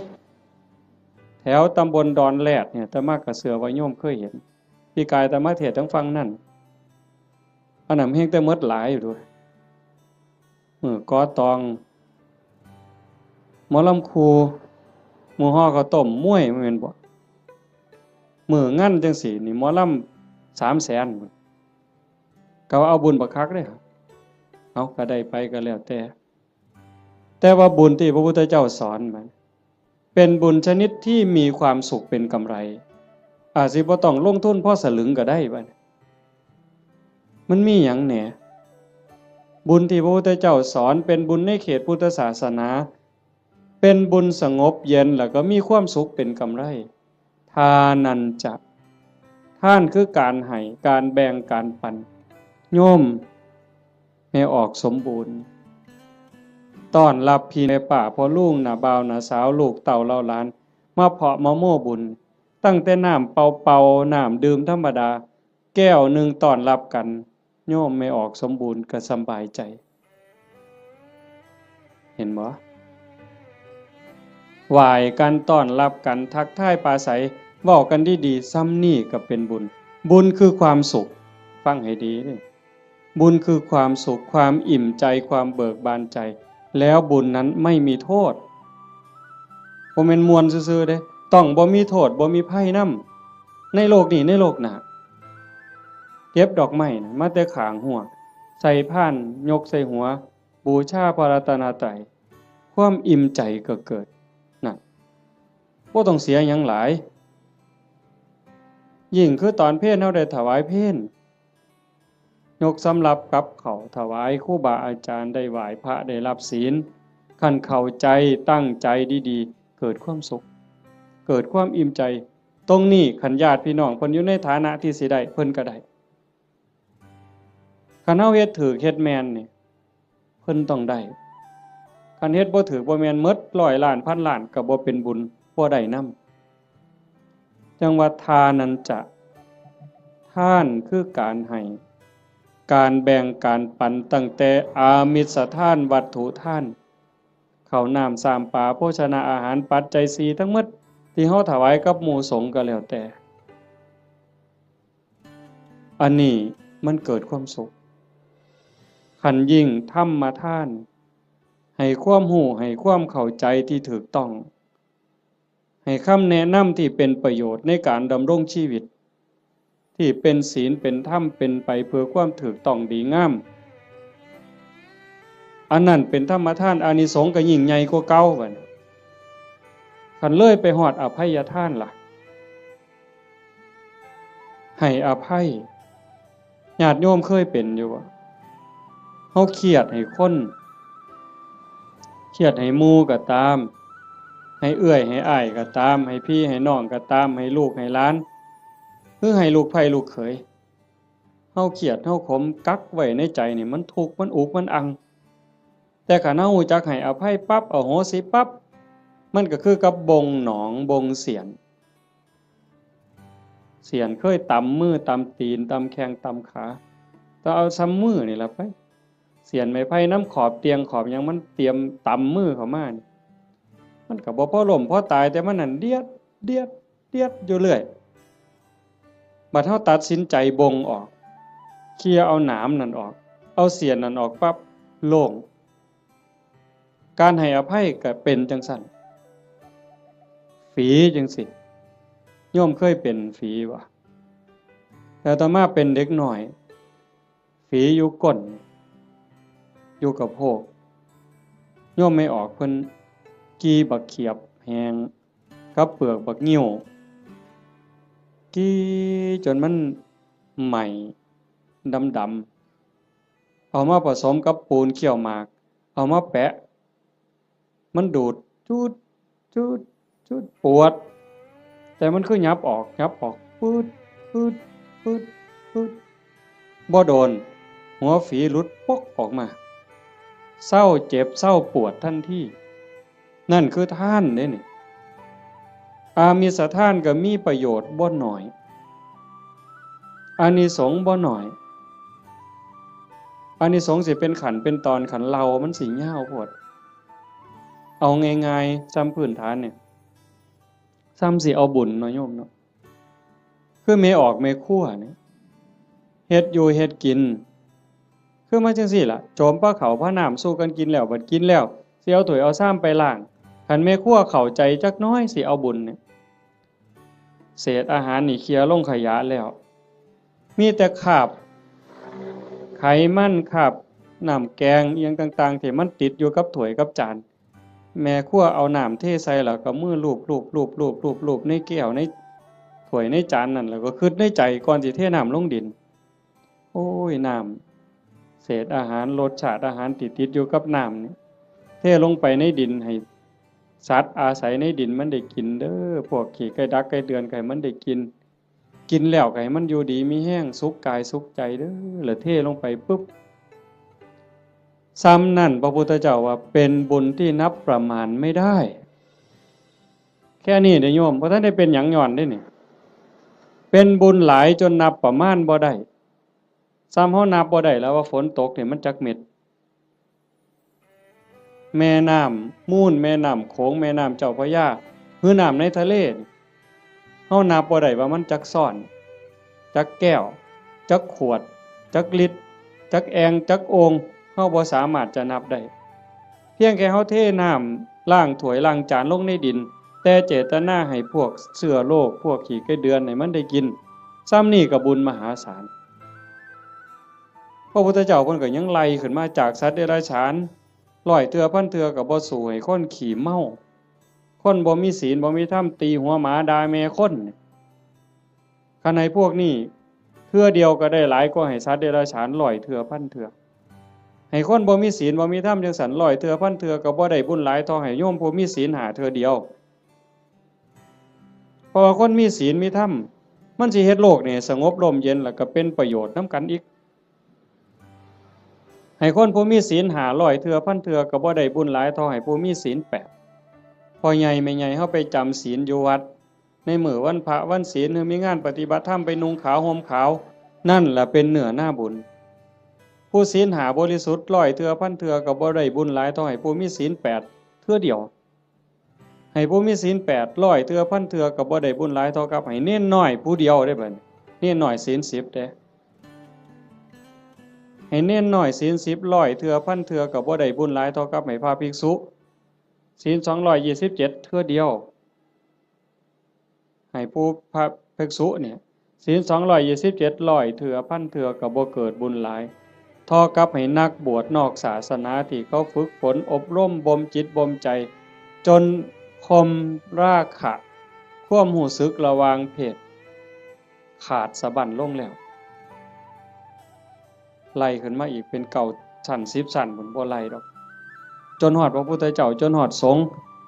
แถวตำบลดอนแรดเนี่ย อาตมาก็เชื่อว่าโยมเคยเห็น ปีกายอาตมาเทศน์ทางฝั่งนั่น อันนั้นแฮงแต่หมดหลายอยู่ด้วย มื้อก่อตอง หมอลำครู มื้อห่อข้าวต้ม มวย แม่นบ่ มื้องานจังซี่นี่ หมอลำสามแสน ก็ว่าเอาบุญบักคักเด้ เอา ก็ได้ไปก็แล้วแต่ แต่ว่าบุญที่พระพุทธเจ้าสอนมัน เป็นบุญชนิดที่มีความสุขเป็นกำไร อาจสิบ่ต้องลงทุนพอสลึงก็ได้บัดนี้ มันมีหยังแหน่ บุญที่พระพุทธเจ้าสอนเป็นบุญในเขตพุทธศาสนา เป็นบุญสงบเย็นแล้วก็มีความสุขเป็นกำไร ทานันจะ ทานคือการให้ การแบ่ง การปัน โยมแม่ออกสมบูรณ์ ต้อนรับพี่แม่ป้าพ่อลุง น้าบ่าว น้าสาว ลูกเต้าเหล่าหลาน มาเพาะมาโม้บุญ ตั้งแต่น้ำเปล่าๆ น้ำดื่มธรรมดา แก้วหนึ่งต้อนรับกัน โยมแม่ออกสมบูรณ์ก็สำบายใจ เห็นบ่ ไหว้กัน ต้อนรับกัน ทักทายปราศรัย เว้ากันดีๆ ส่ำนี้ก็เป็นบุญ บุญคือความสุข ฟังให้ดีเด้อ บุญคือความสุข ความอิ่มใจ ความเบิกบานใจ แล้วบุญนั้นไม่มีโทษ บ่แม่นม่วนซื่อๆเด้ ต้องบ่มีโทษ บ่มีภัยนำ ในโลกนี้ ในโลกหน้า เก็บดอกไม้นะ มาแต่ข้างฮั้ว ใส่พาน ยกใส่หัว บูชาพระรัตนตรัย ความอิ่มใจก็เกิด นั่น บ่ต้องเสียหยังหลาย ยิ่งคือตอนเพลเฮาได้ถวายเพล ยกสำรับกับข้าวถวายครูบาอาจารย์ ได้ไหว้พระ ได้รับศีล คันเข้าใจ ตั้งใจดีๆ เกิดความสุข เกิดความอิ่มใจ ตรงนี้คันญาติพี่น้องเพิ่นอยู่ในฐานะที่สิได้ เพิ่นก็ได้ คันเฮาเฮ็ดถูก เฮ็ดแม่นนี่ เพิ่นต้องได้ คันเฮ็ดบ่ถูกบ่แม่น หมดร้อยล้าน พันล้าน ก็บ่เป็นบุญ บ่ได้นำ จั่งว่าทานันจะ ทานคือการให้ การแบ่ง การปัน ตั้งแต่อามิสทาน วัตถุทาน ข้าวน้ำ ซ้ำปลา โภชนาอาหาร ปัจจัยสี่ทั้งหมด ที่เฮาถวายกับหมู่สงฆ์ก็แล้วแต่ อันนี้มันเกิดความสุข คันยิ่งธรรมทาน ให้ความรู้ ให้ความเข้าใจที่ถูกต้อง ให้คำแนะนำที่เป็นประโยชน์ในการดำรงชีวิต ที่เป็นศีล เป็นธรรม เป็นไปเพื่อความถูกต้องดีงาม อันนั้นเป็นธรรมทาน อานิสงส์ก็ยิ่งใหญ่กว่าเก่าบัดนี้ คันเลยไปฮอดอภัยทานล่ะ ให้อภัย ญาติโยมเคยเป็นอยู่บ่ เฮาเครียดให้คน เครียดให้หมู่ก็ตาม ให้เอื้อยให้อ้ายก็ตาม ให้พี่ให้น้องก็ตาม ให้ลูกให้หลาน หรือให้ลูกใผลูกเขย เฮาเครียด เฮาขม กักไว้ในใจนี่ มันทุกข์ มันอุก มันอัง แต่คันเฮารู้จักให้อภัยปั๊บ อโหสิปั๊บ มันก็คือกับบ่งหนอง บ่งเสี้ยน เสี้ยนเคยตำมือตำตีน ตำแข้งตำขา แต่เอาส่ำมือนี่ล่ะไป เสี้ยนไม้ไผ่นำขอบเตียงขอบหยัง มันเตรียมตำมือเข้ามานี่ มันก็บ่พอล้มพอตาย แต่มันนั่นเดียด เดียด เดียดอยู่เรื่อย บัดเฮาตัดสินใจบ่งออก เคลียร์เอาหนามนั่นออก เอาเสี้ยนนั่นออกปั๊บ โล่ง การให้อภัยก็เป็นจั่งซั้น ฝีจั่งซี้ โยมเคยเป็นฝีบ่ แต่อาตมาเป็นเด็กน้อย ฝีอยู่ก้น อยู่กะโพก โยมแม่ออกเพิ่นกี่บักเขียบแห้ง กับเปลือกบักงิ้ว กี่จนมันไหม้ดำๆ เอามาผสมกับปูนเคี่ยวหมาก เอามาแปะ มันดูด จูด จูด จูด ปวด แต่มันคือหยับออก หยับออก ปืด ปืด ปืด ปืด บ่โดน หัวฝีหลุดปกออกมา เซาเจ็บ เซาปวดทันที นั่นคือทานเด้นี่ อามิสทานก็มีประโยชน์บ่น้อย อานิสงส์บ่น้อย อานิสงส์สิเป็นขั้นเป็นตอน คันเล่ามันสิยาวโพด เอาง่ายๆ ซ่ำพื้นฐานเนี่ย ซ่ำสิเอาบุญเนาะโยมเนาะ คือแม่ออกแม่ครัวเนี่ย เฮ็ดอยู่เฮ็ดกิน คือมาจั่งซี้ล่ะ โจมพาข้าวพาน้ำสู่กันกินแล้ว บัดกินแล้ว สิเอาถ้วยเอาชามไปล้าง คันแม่ครัวเข้าใจจักหน่อย สิเอาบุญเนี่ย เศษอาหารนี่เคลียร์ลงขยะแล้ว มีแต่คราบไขมัน คราบน้ำแกงอิหยังต่างๆ ที่มันติดอยู่กับถ้วยกับจาน แม่ครัวเอาน้ำเทใส่แล้วก็มือลูบลูบลูบลูบลูบลูบในแก้วในถ้วยในจานนั่น แล้วก็คิดในใจก่อนสิเทน้ำลงดิน โอ้ย น้ำ เศษอาหาร รสชาติอาหารที่ติดอยู่กับน้ำนี่ เทลงไปในดิน ให้สัตว์อาศัยในดินมันได้กินเด้อ พวกขี้ไก่ดักไก่เดือนก็ให้มันได้กิน กินแล้วก็ให้มันอยู่ดีมีแฮง สุขกายสุขใจเด้อ แล้วเทลงไปปุ๊บ ซ่ำนั่นพระพุทธเจ้าว่าเป็นบุญที่นับประมาณไม่ได้ แค่นี้เด้อโยม บ่ทันได้เป็นหยังย้อนเด้นี่ เป็นบุญหลายจนนับประมาณบ่ได้ ซ่ำเฮานับบ่ได้แล้วว่าฝนตกนี่มันจักเม็ด แม่น้ำมูล แม่น้ำโขง แม่น้ำเจ้าพระยา หรือน้ำในทะเลนี่ เฮานับบ่ได้ว่ามันจักซ้อน จักแก้ว จักขวด จักลิตร จักแอ่ง จักโอ่ง เฮาบ่สามารถจะนับได้ เพียงแค่เฮาเทน้ำล้างถ้วยล้างจานลงในดิน แต่เจตนาให้พวกเชื้อโรค พวกขี้ไก่เดือนให้มันได้กิน ซ่ำนี่ก็บุญมหาศาล พระพุทธเจ้าเพิ่นก็ยังไล่ขึ้นมาจากสัตว์เดรัจฉาน ร้อยเทื่อพันเทื่อก็บ่สู้ให้คนขี้เมา คนบ่มีศีลบ่มีธรรม ตีหัวหมาด่าแม่คน คันให้พวกนี้เทื่อเดียวก็ได้หลายกว่าให้สัตว์เดรัจฉานร้อยเทื่อพันเทื่อ ให้คนบ่มีศีลบ่มีธรรมจั่งซั้นร้อยเทื่อพันเทื่อก็บ่ได้บุญหลายเท่าให้โยมผู้มีศีลห้าเทื่อเดียว เพราะว่าคนมีศีลมีธรรม มันสิเฮ็ดโลกนี่สงบร่มเย็น แล้วก็เป็นประโยชน์นำกันอีก ให้คนผู้มีศีลห้าร้อยเทื่อพันเทื่อก็บ่ได้บุญหลายเท่าให้ผู้มีศีลแปด พ่อใหญ่แม่ใหญ่เฮาไปจำศีลอยู่วัด ในมื้อวันพระวันศีล หรือมีงานปฏิบัติธรรมไปนุ่งขาวห่มขาว นั่นล่ะเป็นเนื้อนาบุญ ผู้ศีลห้าบริสุทธิ์ร้อยเทื่อพันเทื่อก็บ่ได้บุญหลายเท่าให้ผู้มีศีลแปดเทื่อเดียว ให้ผู้มีศีลแปดร้อยเทื่อพันเทื่อก็บ่ได้บุญหลายเท่ากับให้เณรน้อยผู้เดียวเด้บัดนี้ เณรน้อยศีลสิบเด้ ให้เณรน้อยศีลสิบร้อยเทื่อพันเทื่อก็บ่ได้บุญหลายเท่ากับให้พระภิกษุ ศีลสองร้อยยี่สิบเจ็ดเทื่อเดียว ให้ผู้พระภิกษุเนี่ย ศีลสองร้อยยี่สิบเจ็ดร้อยเทื่อพันเทื่อก็บ่เกิดบุญหลาย เท่ากับให้นักบวชนอกศาสนาที่เขาฝึกฝนอบรมบ่มจิตบ่มใจ จนข่มราคะ ความรู้สึกระหว่างเพศ ขาดสะบั้นลงแล้ว ไล่ขึ้นมาอีกเป็นเก้าชั้นสิบชั้นพุ้น บ่ไล่ดอก จนฮอดพระพุทธเจ้า จนฮอดสงฆ์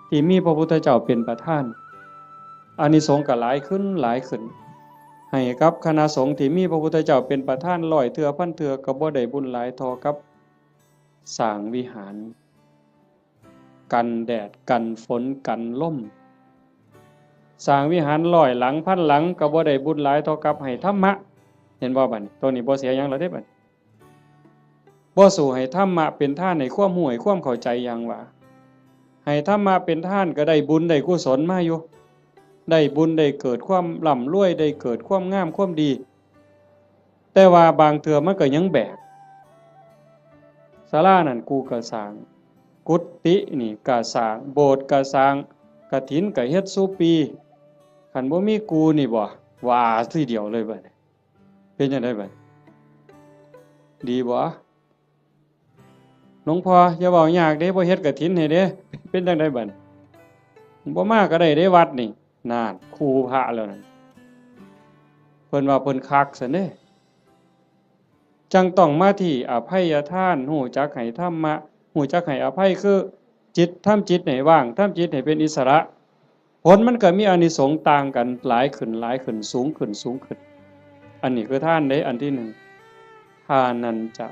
ที่มีพระพุทธเจ้าเป็นประธาน อานิสงส์ก็หลายขึ้นหลายขึ้น ให้กับคณะสงฆ์ที่มีพระพุทธเจ้าเป็นประธานร้อยเทื่อพันเทื่อก็บ่ได้บุญหลายเท่ากับสร้างวิหาร กันแดดกันฝนกันลม สร้างวิหารร้อยหลังพันหลังก็บ่ได้บุญหลายเท่ากับให้ธรรมะ เห็นบ่บัดนี้ ตัวนี้บ่เสียหยังแล้วเด้บัดนี้ บ่สู้ให้ธรรมะเป็นทาน ให้ความรู้ให้ความเข้าใจอย่างว่า ให้ธรรมะเป็นทานก็ได้บุญได้กุศลมาอยู่ ได้บุญได้เกิดความร่ำรวย ได้เกิดความงามความดี แต่ว่าบางเทื่อมันก็ยังแบก ศาลานั่นกูก็สร้าง กุฏินี่ก็สร้าง โบสถ์ก็สร้าง กฐินก็เฮ็ดซุปี คันบ่มีกูนี่บ่ ว่าทีเดียวเลยบัดนี้ เป็นจั่งใดบัดนี้ ดีบ่ หลวงพ่ออย่าเว้ายากเด้ บ่เฮ็ดกฐินให้เด้ เป็นจั่งใดบัดนี้ บ่มาก็ได้เด้วัดนี่ นั่น คู่พระแล้วนั่น เพิ่นว่าเพิ่นคักซั้นเด้ จั่งต้องมาที่อภัยทาน รู้จักให้ธรรมะ รู้จักให้อภัย คือจิต ทำจิตให้ว่าง ทำจิตให้เป็นอิสระ ผลมันก็มีอานิสงส์ต่างกัน หลายขึ้น หลายขึ้น สูงขึ้น สูงขึ้น อันนี้คือทานเด้ อันที่หนึ่ง ทานัญจะ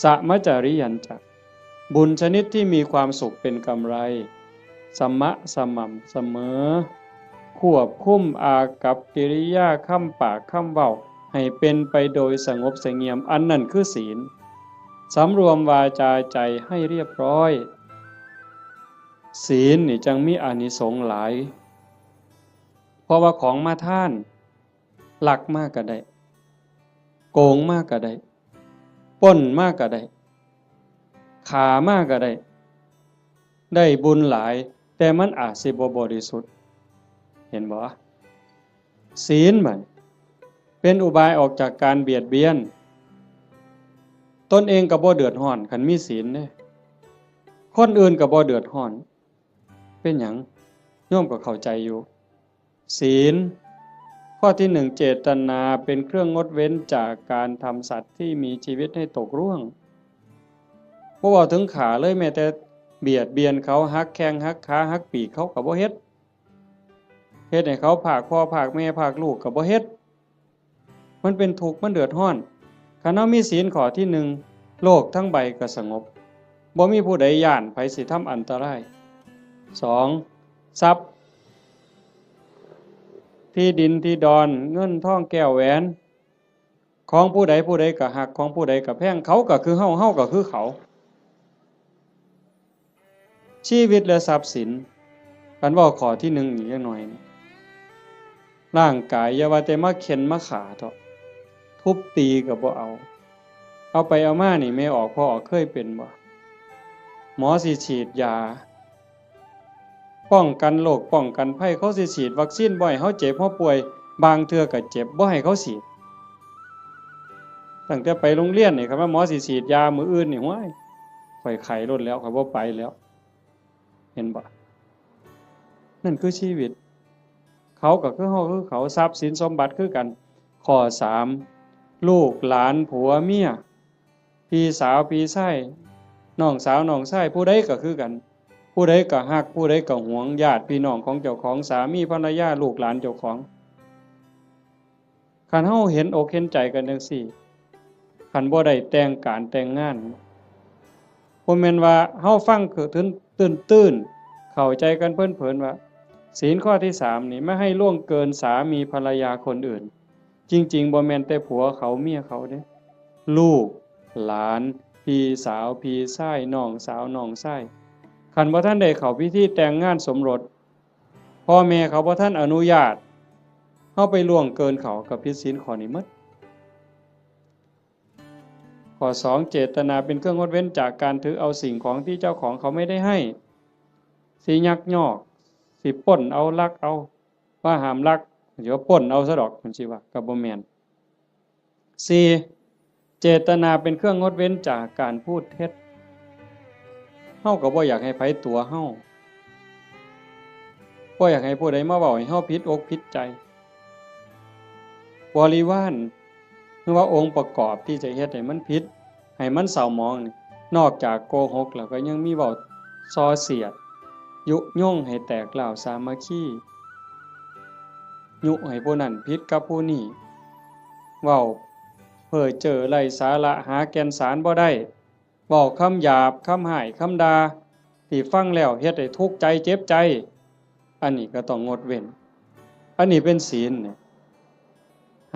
สะมะจาริยัญจะ บุญชนิดที่มีความสุขเป็นกำไร สมะ สม่ำเสมอ ควบคุมอากัปกิริยา คำปากคำเว้า ให้เป็นไปโดยสงบเสงี่ยม อันนั้นคือศีล สำรวมวาจาใจให้เรียบร้อย ศีลนี่จั่งมีอานิสงส์หลาย เพราะว่าของมาทาน ลักมาก็ได้ โกงมาก็ได้ ปล้นมาก็ได้ ฆ่ามาก็ได้ ได้บุญหลาย แต่มันอาจสิบ่บริสุทธิ์ เห็นบ่ ศีลมันเป็นอุบายออกจากการเบียดเบียน ตนเองก็บ่เดือดร้อน คันมีศีลเด้ คนอื่นก็บ่เดือดร้อน เป็นหยัง โยมก็เข้าใจอยู่ ศีล ข้อที่หนึ่ง เจตนาเป็นเครื่องงดเว้นจากการทำสัตว์ที่มีชีวิตให้ตกร่วง บ่เว้าถึงฆ่าเลย แม้แต่เบียดเบียนเขา หักแข้งหักขา หักปีกเขาก็บ่เฮ็ด เฮ็ดให้เขาพรากพ่อพรากแม่พรากลูกก็บ่เฮ็ด มันเป็นทุกข์ มันเดือดร้อน คันเฮามีศีลข้อที่หนึ่ง โลกทั้งใบก็สงบ บ่มีผู้ใดย้านไผสิทำอันตราย สอง ทรัพย์ ที่ดินที่ดอน เงินทองแก้วแหวน ของผู้ใดผู้ใดก็ฮัก ของผู้ใดก็แพง เขาก็คือเฮา เฮาก็คือเขา ชีวิตและทรัพย์สิน คันเว้าข้อที่หนึ่งอีกจักหน่อยนี่ ร่างกายอย่าว่าแต่มาเฆ็่นมาฆ่าเถาะ ทุบตีก็บ่เอา เอาไปเอามานี่ แม่ออกพ่อออกเคยเป็นบ่ หมอสิฉีดยา ป้องกันโรคป้องกันภัย เขาสิฉีดวัคซีนบ่ให้เฮาเจ็บเฮาป่วย บางเทื่อก็เจ็บบ่ให้เขาฉีด ตั้งแต่ไปโรงเรียนนี่ คันว่าหมอสิฉีดยามื้ออื่นนี่ ห้วย ข้อยไข้โลดแล้ว ข้อยบ่ไปแล้ว เห็นบ่ นั่นคือชีวิต เขาก็คือเฮาคือเขา ทรัพย์สินสมบัติคือกัน ข้อสาม ลูกหลานผัวเมีย พี่สาวพี่ชาย น้องสาวน้องชาย ผู้ใดก็คือกัน ผู้ใดก็ฮัก ผู้ใดก็หวง ญาติพี่น้องของเจ้าของ สามีภรรยา ลูกหลานเจ้าของ คันเฮาเห็นอกเห็นใจกันจั่งซี้ คันบ่ได้แต่งการแต่งงาน บ่แม่นว่าเฮาฟังคือตื้นๆ เข้าใจกันเพลินๆ ว่า ศีลข้อที่สามนี่ ไม่ให้ล่วงเกินสามีภรรยาคนอื่น จริงๆ บ่แม่นแต่ผัวเขาเมียเขาเด้ ลูก หลาน พี่สาว พี่ชาย น้องสาว น้องชาย คันบ่ทันได้เข้าพิธีแต่งงานสมรส พ่อแม่เขาบ่ทันอนุญาต เฮาไปล่วงเกินเขาก็ผิดศีลข้อนี้หมด ข้อสอง เจตนาเป็นเครื่องงดเว้นจากการถือเอาสิ่งของที่เจ้าของเขาไม่ได้ให้ สิยักยอก สิปล้นเอา ลักเอา ว่าห้ามลัก เดี๋ยวปล้นเอาซะดอก มันสิว่า ก็บ่แม่น สี่ เจตนาเป็นเครื่องงดเว้นจากการพูดเท็จ เฮาก็บ่อยากให้ไผตั๋วเฮา บ่อยากให้ผู้ใดมาเว้าให้เฮาผิดอกผิดใจ บริวาร หรือว่าองค์ประกอบที่จะเฮ็ดให้มันผิด ให้มันเศร้าหมองนี่ นอกจากโกหกแล้วก็ยังมีเว้าส่อเสียด ยุยงให้แตกร้าวสามัคคี ยุให้ผู้นั้นผิดกับผู้นี้ เว้าเพ้อเจ้อไร้สาระ หาแก่นสารบ่ได้ เว้าคำหยาบ คำฮ้าย คำด่า ที่ฟังแล้วเฮ็ดให้ทุกข์ใจเจ็บใจ อันนี้ก็ต้องงดเว้น อันนี้เป็นศีลเนี่ย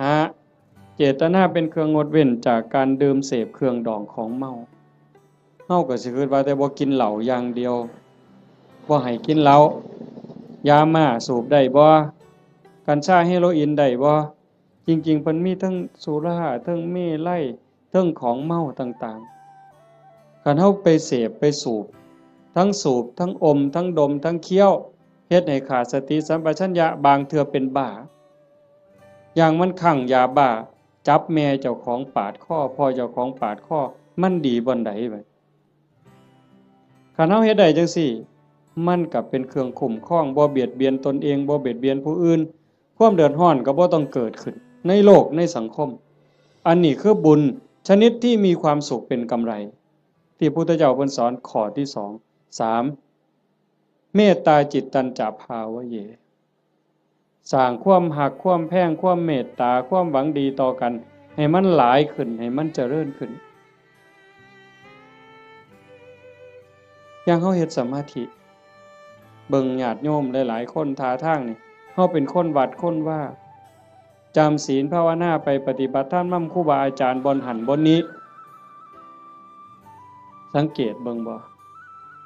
ห้า เจตนาเป็นเครื่องงดเว้นจากการดื่มเสพเครื่องดองของเมา เฮาก็สิคิดว่าแต่บ่กินเหล้าอย่างเดียว บ่ให้กินเหล้า ยาม่าสูบได้บ่ กัญชาเฮโรอีนได้บ่ จริงๆ เพิ่นมีทั้งสุรา ทั้งเมรัย ทั้งของเมาต่างๆ คันเฮาไปเสพไปสูบ ทั้งสูบ ทั้งอม ทั้งดม ทั้งเคี้ยว เฮ็ดให้ขาดสติสัมปชัญญะ บางเทื่อเป็นบ้า อย่างมันคลั่งยาบ้า จับแม่เจ้าของปาดคอ พ่อเจ้าของปาดคอ มันดีบ่อนใดบัด คันเฮาเฮ็ดได้จั่งซี้ มันก็เป็นเครื่องคุ้มครอง บ่เบียดเบียนตนเอง บ่เบียดเบียนผู้อื่น ความเดือดร้อนก็บ่ต้องเกิดขึ้น ในโลกในสังคม อันนี้คือบุญชนิดที่มีความสุขเป็นกำไร ที่พุทธเจ้าเพิ่นสอนข้อที่สอง สาม เมตตาจิตตัญจะภาวะเย สร้างความฮัก ความแพง ความเมตตา ความหวังดีต่อกัน ให้มันหลายขึ้น ให้มันเจริญขึ้น อย่างเฮาเฮ็ดสมาธิ เบิ่งญาติโยมหลายๆ คนท่าทางนี่ เฮาเป็นคนวัดคนวา จำศีลภาวนาไป ปฏิบัติธรรมนำครูบาอาจารย์บ่อนหั้นบ่อนนี้ สังเกตเบิ่งบ่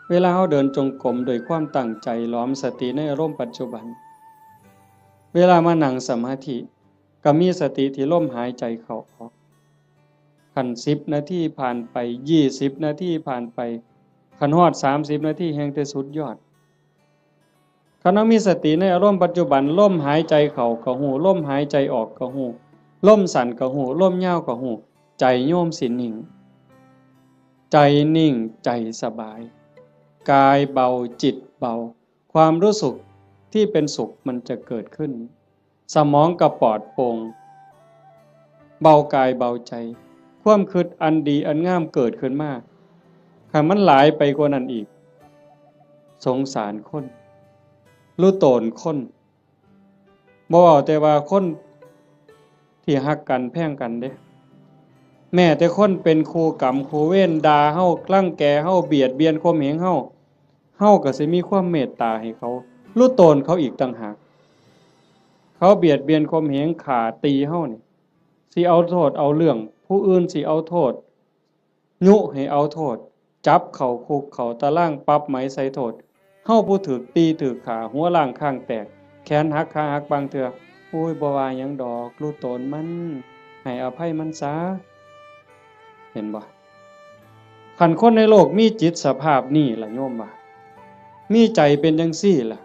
เวลาเฮาเดินจงกรมด้วยความตั้งใจ หลอมสติในอารมณ์ปัจจุบัน เวลามานั่งสมาธิ ก็มีสติที่ลมหายใจเข้าออก คันสิบนาทีผ่านไป ยี่สิบนาทีผ่านไป คันฮอดสามสิบนาทีแฮ่งแต่สุดยอด คันเฮามีสติในอารมณ์ปัจจุบัน ลมหายใจเข้าก็ฮู้ ลมหายใจออกก็ฮู้ ลมสั้นก็ฮู้ ลมยาวก็ฮู้ ใจโยมสินิ่ง ใจนิ่ง ใจสบาย กายเบา จิตเบา ความรู้สึกที่เป็นสุขมันจะเกิดขึ้น สมองก็ปลอดโปร่ง เบากายเบาใจ ความคิดอันดีอันงามเกิดขึ้นมา คันมันหลายไปกว่านั้นอีก สงสารคน รู้ตนคน บ่เว้าแต่ว่าคนที่ฮักกันแพงกันเด้ แม้แต่คนเป็นคู่กรรมคู่เวร ด่าเฮา รังแกเฮา เบียดเบียนข่มเหงเฮา เฮาก็สิมีความเมตตาให้เขา รู้ตนเขาอีกต่างหาก เขาเบียดเบียนข่มเหง ฆ่าตีเฮานี่ สิเอาโทษเอาเรื่อง ผู้อื่นสิเอาโทษ ยุให้เอาโทษ จับเข้าคุกเข้าตาราง ปรับไหมใส่โทษ เฮาผู้ถูกตีถูกฆ่า หัวล้างคางแตก แขนหักขาหักบางเทื่อ โอ้ย บ่ว่าหยังดอก รู้ตนมัน ให้อภัยมันซะ เห็นบ่ คันคนในโลกมีจิตสภาพนี้ล่ะโยมว่า มีใจเป็นจังซี่ล่ะ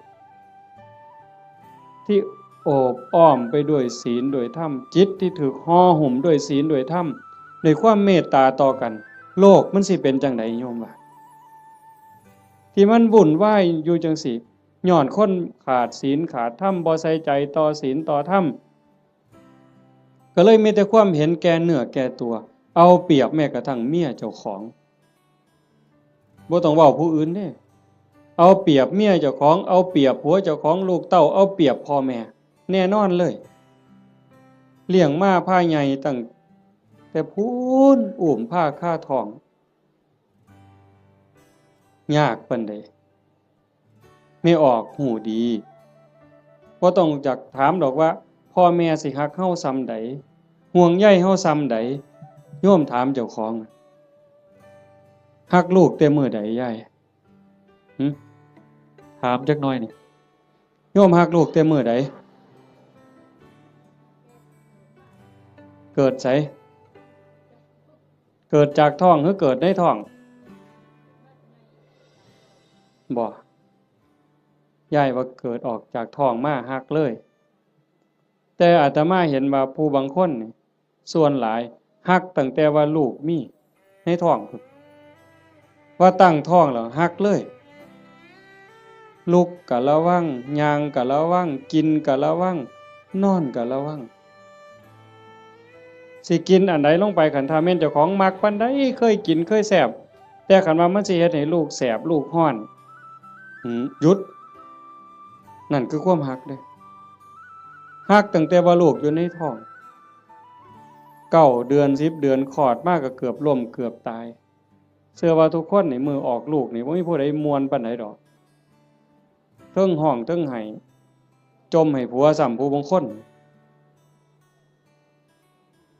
ที่โอบอ้อมไปด้วยศีลด้วยธรรม จิตที่ถูกห่อหุ้มด้วยศีลด้วยธรรม ด้วยความเมตตาต่อกัน โลกมันสิเป็นจังใดโยมว่า ที่มันวุ่นวายอยู่จังซี่ ย้อนคนขาดศีลขาดธรรม บ่ใส่ใจต่อศีลต่อธรรม ก็เลยมีแต่ความเห็นแก่เนื้อแก่ตัว เอาเปรียบแม้กระทั่งเมียเจ้าของ บ่ต้องเว้าผู้อื่นเด้ เอาเปรียบเมียเจ้าของ เอาเปรียบผัวเจ้าของ ลูกเต้า เอาเปรียบพ่อแม่ แน่นอนเลย เลี้ยงมาพาใหญ่ตั้งแต่พู้น อุ้มพาคาท้อง ยากปานใด แม่ออกฮู้ดี บ่ต้องอยากถามดอกว่า พ่อแม่สิฮักเฮาส่ำใด ห่วงใยเฮาส่ำใด โยมถามเจ้าของ ฮักลูกแต่มื้อใดยาย หึ ถามจักหน่อยนี่ โยมฮักลูกแต่มื้อใด เกิดไส เกิดจากท้องหรือเกิดในท้อง บ่ ยายว่าเกิดออกจากท้องมาฮักเลย แต่อาตมาเห็นว่าผู้บางคนนี่ ส่วนหลายฮักตั้งแต่ว่าลูกมีในท้องพุ้น ว่าตั้งท้องแล้วฮักเลย ลุกก็ระวัง ย่างก็ระวัง กินก็ระวัง นอนก็ระวัง สิกินอันใดลงไป คันถ้าแม่นเจ้าของมักปานใด เคยกินเคยแซ่บ แต่คันว่ามันสิเฮ็ดให้ลูกแสบลูกร้อน หืม หยุด นั่นคือความฮักเด้ ฮักตั้งแต่ว่าลูกอยู่ในท้อง เก้าเดือน สิบเดือน คลอดมาก็เกือบล้มเกือบตาย เชื่อว่าทุกคนนี่มื้อออกลูกนี่บ่มีผู้ใดม่วนปานใดดอก เทิงฮ้องเทิงไห้ จ่มให้ผัวซ้ำผู้บางคน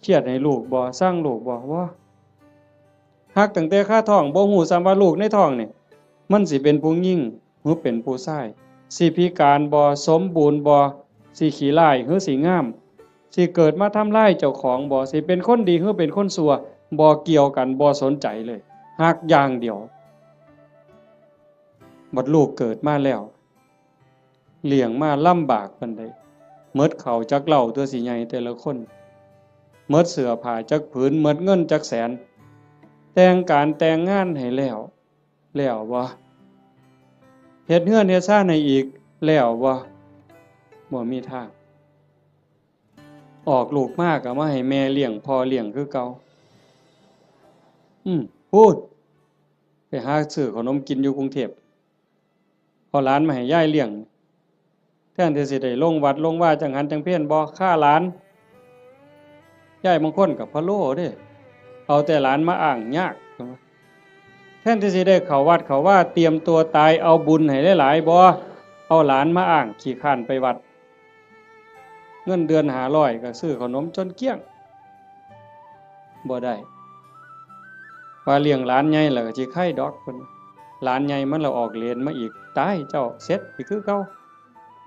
เครียดให้ลูกบ่ ซังลูกบ่ บ่ ฮักตั้งแต่คาท้อง บ่ฮู้ซ้ำว่าลูกในท้องนี่ มันสิเป็นผู้หญิงหรือเป็นผู้ชาย สิพิการบ่ สมบูรณ์บ่ สิขี้ร้ายหรือสิงาม สิเกิดมาทำลายเจ้าของบ่ สิเป็นคนดีหรือเป็นคนชั่ว บ่เกี่ยวกัน บ่สนใจเลย ฮักอย่างเดียว บัดลูกเกิดมาแล้ว เลี้ยงมาลำบากปานใด หมดข้าวจักเล่าตัวสิใหญ่แต่ละคน หมดเสื้อผ้าจักผืน หมดเงินจักแสน แต่งการแต่งงานให้แล้ว แล้วบ่ เฮ็ดเฮือนเฮ็ดซานให้อีก แล้วบ่ บ่มีทาง ออกลูกมาก็มาให้แม่เลี้ยงพ่อเลี้ยงคือเก่า อืม พูด ไปหาซื้อขนมกินอยู่กรุงเทพฯ เอาหลานมาให้ยายเลี้ยง แทนที่สิได้ลงวัดลงวาจังหันจังเพลบ่ ฆ่าหลาน ยายบางคนก็พะโล้เด้ เอาแต่หลานมาอ้างยาก แทนที่สิได้เข้าวัดเข้าวา เตรียมตัวตาย เอาบุญให้หลายๆ บ่ เอาหลานมาอ้าง ขี้คร้านไปวัด เงินเดือนห้าร้อยก็ซื้อขนมจนเกลี้ยง บ่ได้ ว่าเลี้ยงหลานใหญ่แล้วก็สิไคดอกเพิ่น หลานใหญ่มันละออกเลนมาอีก ตายเจ้า เสร็จอีกคือเก่า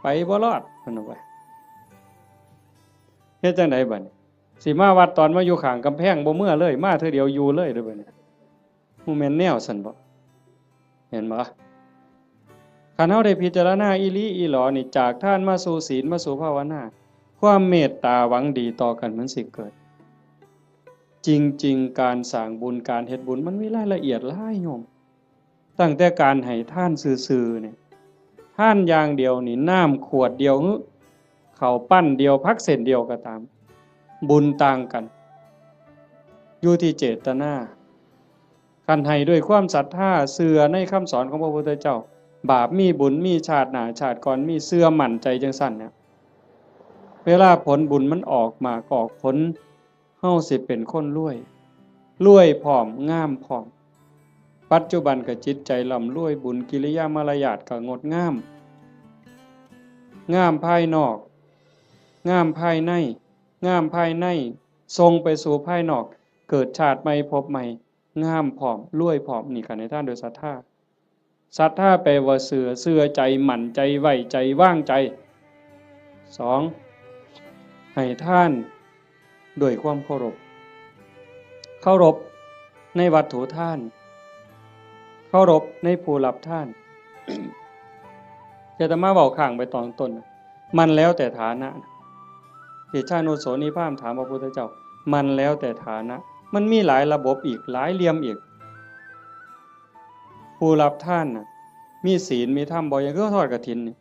ไปบ่รอดเพิ่นว่า เฮ็ดจั่งใดบัดนี้ สิมาวัดตอนมาอยู่ข้างกำแพงบ่เมือเลย มาเทื่อเดียวอยู่เลยเด้อบัดนี้ บ่แม่นแนวซั่นบ่ เห็นบ่ คันเฮาได้พิจารณาอีหลีอีหลอนี่ จากทานมาสู่ศีลมาสู่ภาวนา ความเมตตาหวังดีต่อกันมันสิเกิด จริงๆ การสร้างบุญการเฮ็ดบุญมันมีรายละเอียดหลายโยม ตั้งแต่การให้ทานซื่อๆ นี่ ทานอย่างเดียวนี่ น้ำขวดเดียวหรือ ข้าวปั้นเดียว ผักเส้นเดียวก็ตาม บุญต่างกัน อยู่ที่เจตนา คันให้ด้วยความศรัทธา เชื่อในคำสอนของพระพุทธเจ้า บาปมีบุญมี ชาติหน้าชาติก่อนมี เชื่อมั่นใจจั่งซั่นเนี่ย เวลาผลบุญมันออกหมากออกผล เฮาสิเป็นคนรวย รวยพร้อม งามพร้อม ปัจจุบันก็จิตใจร่ำรวย บุญกิริยามารยาทก็งดงาม งามภายนอก งามภายใน งามภายใน ส่งไปสู่ภายนอก เกิดชาติใหม่ภพใหม่ งามพร้อม รวยพร้อม นี่ก็ให้ทานด้วยศรัทธา ศรัทธาแปลว่าเชื่อ เชื่อใจ มั่นใจ ไว้ใจ วางใจ สอง ให้ทานด้วยความเคารพ เคารพในวัตถุทาน เคารพในผู้รับทาน อาตมาเว้าค้างไปตอนต้น มันแล้วแต่ฐานะ เดชานุโสนีพราหมณ์ถามพระพุทธเจ้า มันแล้วแต่ฐานะ มันมีหลายระบบอีก หลายเหลี่ยมอีก ผู้รับทานน่ะ มีศีลมีธรรมบ่ อย่างคือทอดกฐินนี่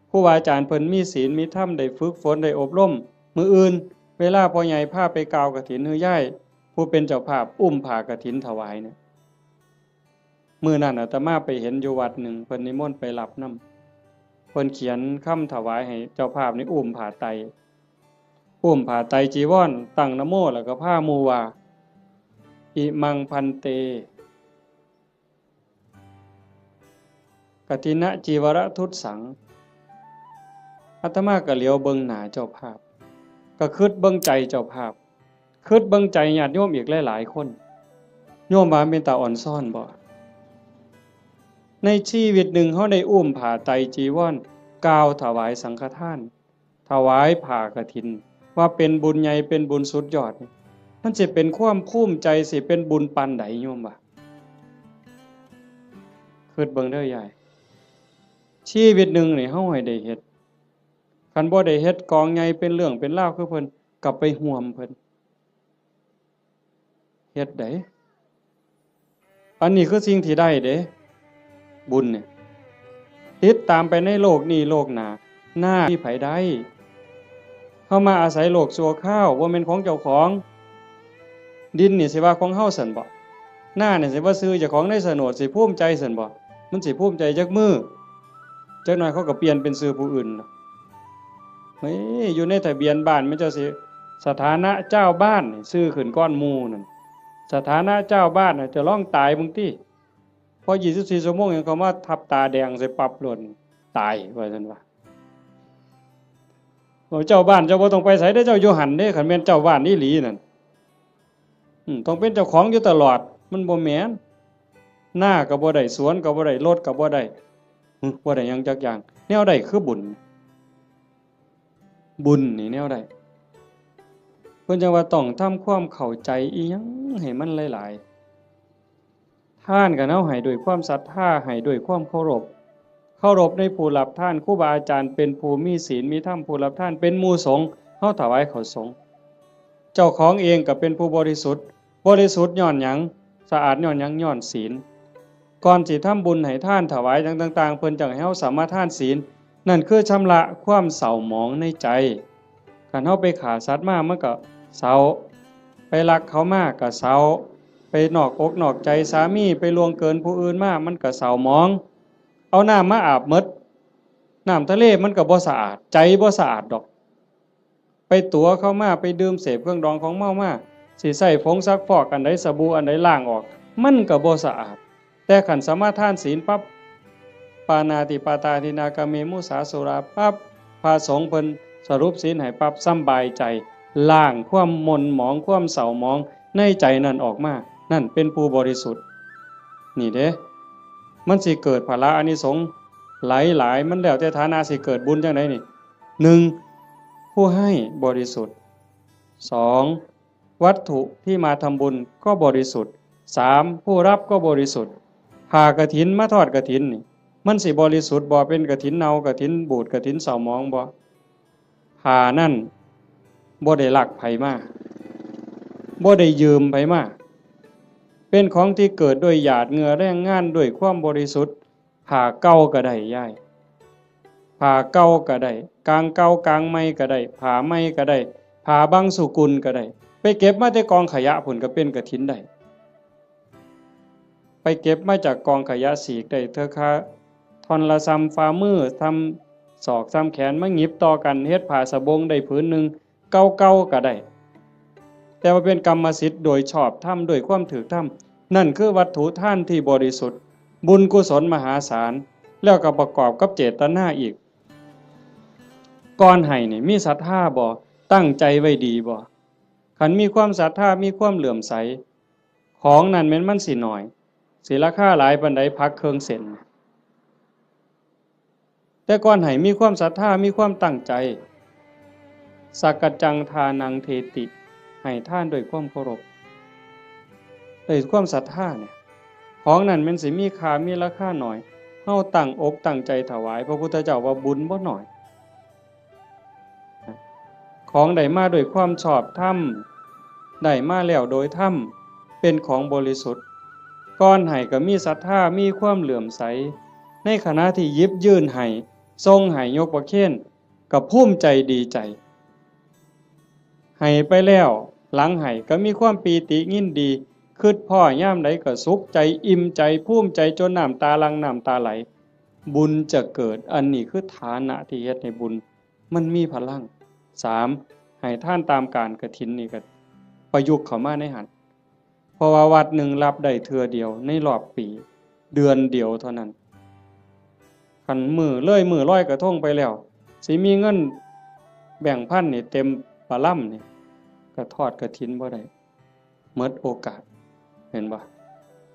ครูบาอาจารย์เพิ่นมีศีลมีธรรม ได้ฝึกฝน ได้อบรม มื้ออื่น เวลาพ่อใหญ่พาไปกล่าวกฐิน หรือยายผู้เป็นเจ้าภาพอุ้มผ้ากฐินถวายเนี่ย มื้อนั้นอาตมาไปเห็นอยู่วัดหนึ่ง เพิ่นนิมนต์ไปรับนำ เพิ่นเขียนคำถวายให้เจ้าภาพนี่อุ้มผ้าไตร อุ้มผ้าไตรจีวร ตั้งนะโม แล้วก็พาหมู่ว่า อิมัง ภันเต กฐินจีวรทุสสัง อาตมาก็เหลียวเบิ่งหน้าเจ้าภาพ ก็คิดเบิ่งใจเจ้าภาพ คิดเบิ่งใจญาติโยมอีกหลายๆ คน โยมว่าเป็นตาอ่อนซ้อนบ่ ในชีวิตหนึ่งเฮาได้อุ้มผ้าไตรจีวร กล่าวถวายสังฆทาน ถวายผ้ากฐิน ว่าเป็นบุญใหญ่ เป็นบุญสุดยอด มันสิเป็นความภูมิใจ สิเป็นบุญปานใดโยมว่า คิดเบิ่งเด้อยาย ชีวิตหนึ่งนี่เฮาให้ได้เฮ็ด คันบ่ได้เฮ็ดกองใหญ่เป็นเรื่องเป็นราวคือเพิ่น ก็ไปร่วมเพิ่น เฮ็ดได้ อันนี้คือสิ่งที่ได้เด้ บุญเนี่ย ติดตามไปในโลกนี้โลกหน้า หน้าที่ไผได้ เฮามาอาศัยโลกชั่วคราว บ่แม่นของเจ้าของ ดินนี่สิว่าของเฮาซั่นบ่ หน้านี่สิว่าชื่อเจ้าของในโฉนด สิภูมิใจซั่นบ่ มันสิภูมิใจจักมื้อ จักหน่อยเขาก็เปลี่ยนเป็นชื่อผู้อื่นล่ะ เฮ้ย อยู่ในทะเบียนบ้านมันเจ้าสิ สถานะเจ้าบ้านนี่ชื่อขึ้นก่อนหมู่นั่น สถานะเจ้าบ้านน่ะ เจ้าลองตายเบิ่งติ พอยี่สิบสี่ชั่วโมงหยังเขามาทับตาแดงใส่ปั๊บโลด ตายว่าซั่นว่า โอ้ เจ้าบ้านเจ้าบ่ต้องไปไสเด้อ เจ้าอยู่หั่นเด้ คันแม่นเจ้าบ้านอีหลีนั่น อืม ต้องเป็นเจ้าของอยู่ตลอด มันบ่แม่น นาก็บ่ได้ สวนก็บ่ได้ รถก็บ่ได้ หึ บ่ได้หยังจักอย่าง แนวใดคือบุญ บุญนี่แนวใด เพิ่นจั่งว่าต้องทำความเข้าใจอีหยังให้มันหลายๆ ทานก็เฮาให้ด้วยความศรัทธา ให้ด้วยความเคารพ เคารพในผู้รับทาน ครูบาอาจารย์เป็นผู้มีศีลมีธรรม ผู้รับทานเป็นหมู่สงฆ์ เฮาถวายข้าวสงฆ์ เจ้าของเองก็เป็นผู้บริสุทธิ์ บริสุทธิ์ย้อนหยัง สะอาดย้อนหยัง ย้อนศีล ก่อนสิทำบุญให้ทานถวายหยังต่างๆ เพิ่นจั่งให้เฮาสมาทานศีล นั่นคือชำระความเศร้าหมองในใจ คันเฮาไปฆ่าสัตว์มามันก็เศร้า ไปลักเขามาก็เศร้า ไปนอกอกนอกใจสามี ไปล่วงเกินผู้อื่นมา มันก็เศร้าหมอง เอาน้ำมาอาบหมด น้ำทะเลมันก็บ่สะอาด ใจบ่สะอาดดอก ไปตั๋วเขามา ไปดื่มเสพเครื่องดองของเมามา สิใช้ผงซักฟอกอันใด สบู่อันใดล้างออก มันก็บ่สะอาด แต่คันสมาทานศีลปั๊บ ปาณาติปาตาทินนา กาเม มุสา สุราปั๊บ พระสงฆ์เพิ่นสรุปศีลให้ปั๊บ สำบายใจ ล้างความหม่นหมอง ความเศร้าหมองในใจนั่นออกมา นั่นเป็นผู้บริสุทธิ์ นี่เด้ มันสิเกิดผละอานิสงส์หลายๆ มันแล้วแต่ฐานะสิเกิดบุญจังไดนี่ หนึ่ง ผู้ให้บริสุทธิ์ สอง วัตถุที่มาทำบุญก็บริสุทธิ์ สาม ผู้รับก็บริสุทธิ์ ผ้ากฐินมาทอดกฐินนี่ มันสิบริสุทธิ์บ่ เป็นกฐินเน่ากฐินบูดกฐินเศร้าหมองบ่ ผ้านั่นบ่ได้ลักไผมา บ่ได้ยืมไผมา เป็นของที่เกิดด้วยหยาดเหงื่อแรงงานด้วยความบริสุทธิ์ ผ้าเก่าก็ได้ยาย ผ้าเก่าก็ได้ กางเก่ากางใหม่ก็ได้ ผ้าใหม่ก็ได้ ผ้าบางสุกุลก็ได้ ไปเก็บมาแต่กองขยะพุ้นก็เป็นกฐินได้ ไปเก็บมาจากกองขยะสีกได้เทื่อคาท่อนละส่ำฝ่ามือ ส่ำศอก ส่ำแขน มาหยิบต่อกันเฮ็ดผ้าสบงได้ผืนหนึ่ง เก่าๆก็ได้ แต่ว่าเป็นกรรมสิทธิ์โดยชอบธรรม ด้วยความถูกธรรม นั่นคือวัตถุทานที่บริสุทธิ์ บุญกุศลมหาศาล แล้วก็ประกอบกับเจตนาอีก ก่อนให้นี่มีศรัทธาบ่ ตั้งใจไว้ดีบ่ คันมีความศรัทธา มีความเลื่อมใส ของนั่นแม่นมันสิน้อย สิราคาหลายปานใด ผักเครื่องเส้น แต่ก่อนให้มีความศรัทธา มีความตั้งใจ สักกัจจังทานังเทติ ให้ทานด้วยความเคารพ ด้วยความศรัทธาเนี่ย ของนั่นแม่นสิมีค่า มีราคาน้อย เฮาตั้งอกตั้งใจถวาย พระพุทธเจ้าว่าบุญบ่น้อย ของได้มาด้วยความชอบธรรม ได้มาแล้วโดยธรรม เป็นของบริสุทธิ์ ก่อนให้ก็มีศรัทธา มีความเลื่อมใส ในขณะที่หยิบยื่นให้ ส่งให้ ยกประเคน ก็ภูมิใจดีใจ ให้ไปแล้ว หลังให้ก็มีความปีติยินดี คิดพ้อยามใดก็สุขใจ อิ่มใจ ภูมิใจ จนน้ำตาหลั่ง น้ำตาไหล บุญจะเกิด อันนี้คือฐานะที่เฮ็ดให้บุญมันมีพลัง สาม ให้ทานตามกาลกฐินนี่ก็ประยุกต์เข้ามาในหั้น เพราะว่าวัดหนึ่งรับได้เทื่อเดียวในรอบปี เดือนเดียวเท่านั้น คันมื้อเลยมื้อลอยกระทงไปแล้ว สิมีเงินแบงค์พันนี่เต็มปะลำนี่ ก็ทอดกฐินบ่ได้ หมดโอกาส เห็นบ่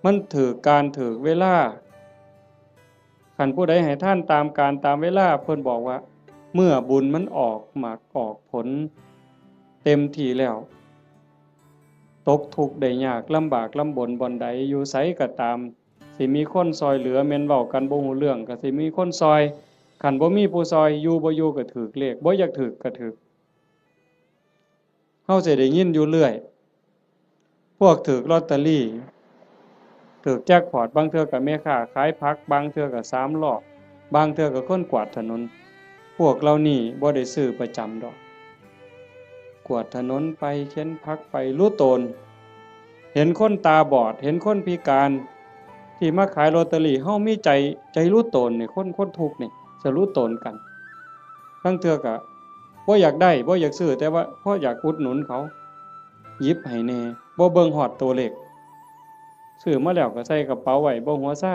มันถืกกาลถืกเวลา คันผู้ใดให้ทานตามกาลตามเวลา เพิ่นบอกว่า เมื่อบุญมันออกหมากออกผลเต็มที่แล้ว ตกทุกข์ได้ยากลำบากลำบนบ่อนใด อยู่ไสก็ตาม สิมีคนซอยเหลือ แม่นเว้ากันบ่ฮู้เรื่องก็สิมีคนซอย คันบ่มีผู้ซอย อยู่บ่อยู่ก็ถืกเลข บ่อยากถืกก็ถืก เฮาสิได้ยินอยู่เรื่อย พวกถืกลอตเตอรี่ ถืกแจ็คพอต บางเทื่อก็แม่ค้าขายผัก บางเทื่อก็สามล้อ บางเทื่อก็คนกวาดถนน พวกเหล่านี้บ่ได้ซื้อประจำดอก กวาดถนนไป เข็นผักไป หลู่ตน เห็นคนตาบอด เห็นคนพิการ ที่มาขายลอตเตอรี่ เฮามีใจ ใจหลู่ตนนี่ คน คนทุกข์นี่ จะหลู่ตนกัน ลางเทื่อก็บ่อยากได้ บ่อยากซื้อ แต่ว่าพออยากอุดหนุนเขา หยิบให้แหน่ บ่เบิ่งฮอดตัวเลข ซื้อมาแล้วก็ใส่กระเป๋าไว้ บ่หัวซา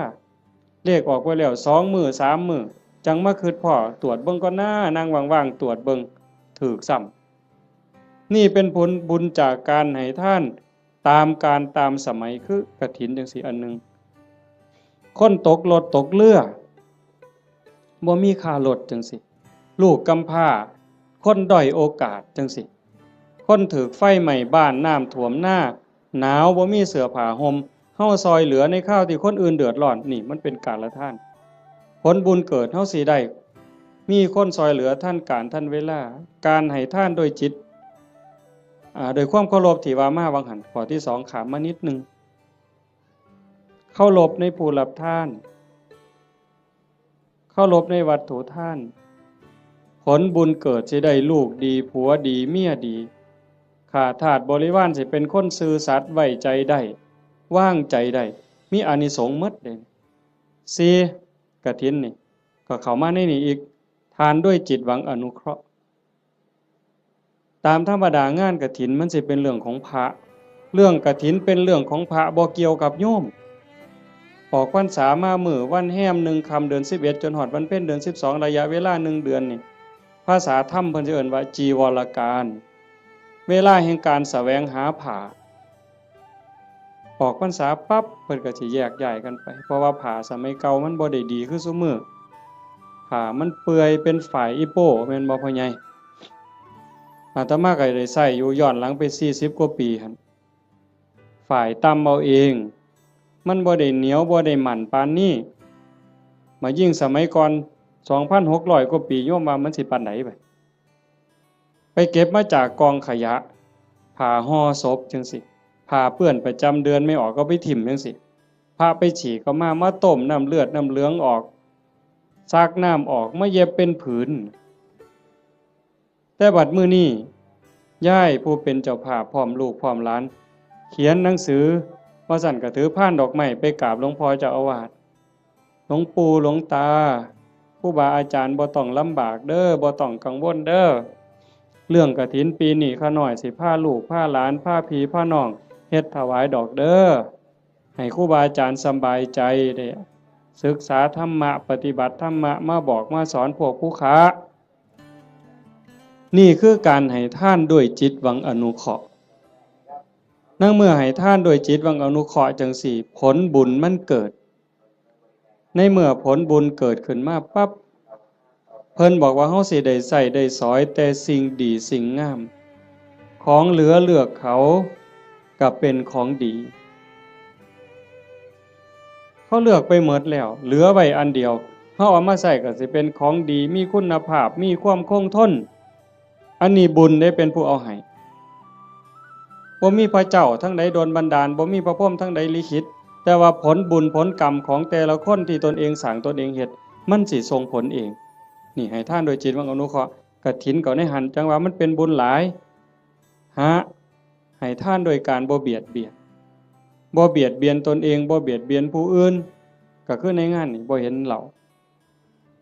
เลขออกไปแล้วสองมื้อสามมื้อ จั่งมาคิดพ้อ ตรวจเบิ่งก่อนนะ นั่งว่างๆ ตรวจเบิ่ง ถืกซ้ำ นี่เป็นผลบุญจากการให้ทานตามกาลตามสมัย คือกฐินจั่งซี้อันหนึ่ง คนตกรถตกเรือ บ่มีค่ารถจั่งซี้ ลูกกำพร้า คนด้อยโอกาสจั่งซี้ คนถืกไฟไหม้บ้าน น้ำท่วมนา หนาว บ่มีเสื้อผ้าห่ม เฮาซอยเหลือในคราวที่คนอื่นเดือดร้อน นี่มันเป็นกาลทาน ผลบุญเกิดเฮาสิได้ มีคนซอยเหลือทันกาลทันเวลา การให้ทานโดยจิต อ่า โดยความเคารพที่ว่ามาหว่างหั้น ข้อที่สองข้ามมานิดหนึ่ง เคารพในผู้รับทาน เคารพในวัตถุทาน ผลบุญเกิดสิได้ลูกดี ผัวดี เมียดี ข้าทาสบริวารสิเป็นคนซื่อสัตย์ ไว้ใจได้ วางใจได้ มีอานิสงส์หมดเลย สี่ กฐินนี่ ก็เข้ามาในนี้อีก ทานด้วยจิตหวังอนุเคราะห์ ตามธรรมดางานกฐินมันสิเป็นเรื่องของพระ เรื่องกฐินเป็นเรื่องของพระ บ่เกี่ยวกับโยม ออกพรรษามามื้อวันแฮมหนึ่งค่ำเดือนสิบเอ็ด จนฮอดวันเพ็ญเดือนสิบสอง ระยะเวลาหนึ่งเดือนนี่ ภาษาธรรมเพิ่นสิเอิ้นว่าจีวรกาล เวลาแห่งการแสวงหาผ้า ออกพรรษาปั๊บเพิ่นก็สิแยกย้ายกันไป เพราะว่าผ้าสมัยเก่ามันบ่ได้ดีคือซุมื้อ ผ้ามันเปื่อยเป็นฝ้ายอีโป้ แม่นบ่พ่อใหญ่ อาตมาก็ได้ใช้อยู่ย้อนหลังไปสี่สิบกว่าปีหั่น ฝ้ายตำเอาเอง มันบ่ได้เหนียวบ่ได้มั่นปานนี้ มายิ่งสมัยก่อน สองพันหกร้อยกว่าปี โยมว่ามันสิปานใดบัด ไปเก็บมาจากกองขยะ ผ้าห่อศพจั่งซี้ ผ้าเปื้อนประจำเดือนไม่ออกก็ไปถิ่มจั่งซี้ พระไปฉี่ก็มา มาต้มน้ำเลือดน้ำเหลืองออก ซักน้ำออก มาเย็บเป็นผืน แต่บัดมื้อนี้ ยายผู้เป็นเจ้าภาพพร้อมลูกพร้อมหลาน เขียนหนังสือ ว่าซั่นก็ถือพานดอกไม้ไปกราบหลวงพ่อเจ้าอาวาส หลวงปู่หลวงตา ครูบาอาจารย์บ่ต้องลำบากเด้อ บ่ต้องกังวลเด้อ เรื่องกฐินปีนี้ข้าน้อยสิพาลูกพาหลาน พาพี่พาน้องเฮ็ดถวายดอกเด้อ ให้ครูบาอาจารย์สำบายใจ ได้ศึกษาธรรมะ ปฏิบัติธรรมะ มาบอกมาสอนพวกผู้ค้า นี่คือการให้ทานด้วยจิตหวังอนุเคราะห์ ในเมื่อให้ทานด้วยจิตหวังอนุเคราะห์จั่งซี้ ผลบุญมันเกิด ในเมื่อผลบุญเกิดขึ้นมาปั๊บ เพิ่นบอกว่าเฮาสิได้ใช้ได้สอยแต่สิ่งดีสิ่งงาม ของเหลือเลือกเขาก็เป็นของดี เขาเลือกไปหมดแล้ว เหลือไว้อันเดียว เฮาเอามาใช้ก็สิเป็นของดี มีคุณภาพ มีความคงทน อันนี้บุญได้เป็นผู้เอาให้ บ่มีพระเจ้าทั้งใดดลบันดาล บ่มีพระพรหมทั้งใดลิขิต แต่ว่าผลบุญผลกรรมของแต่ละคนที่ตนเองสร้างตนเองเฮ็ด มันสิส่งผลเอง นี่ให้ทานโดยจิตหวังอนุเคราะห์ กฐินก็ในหัน จั่งว่ามันเป็นบุญหลาย หา ให้ทานโดยการบ่เบียดเบียน บ่เบียดเบียนตนเอง บ่เบียดเบียนผู้อื่น ก็คือในงานนี่บ่เห็นเหล้า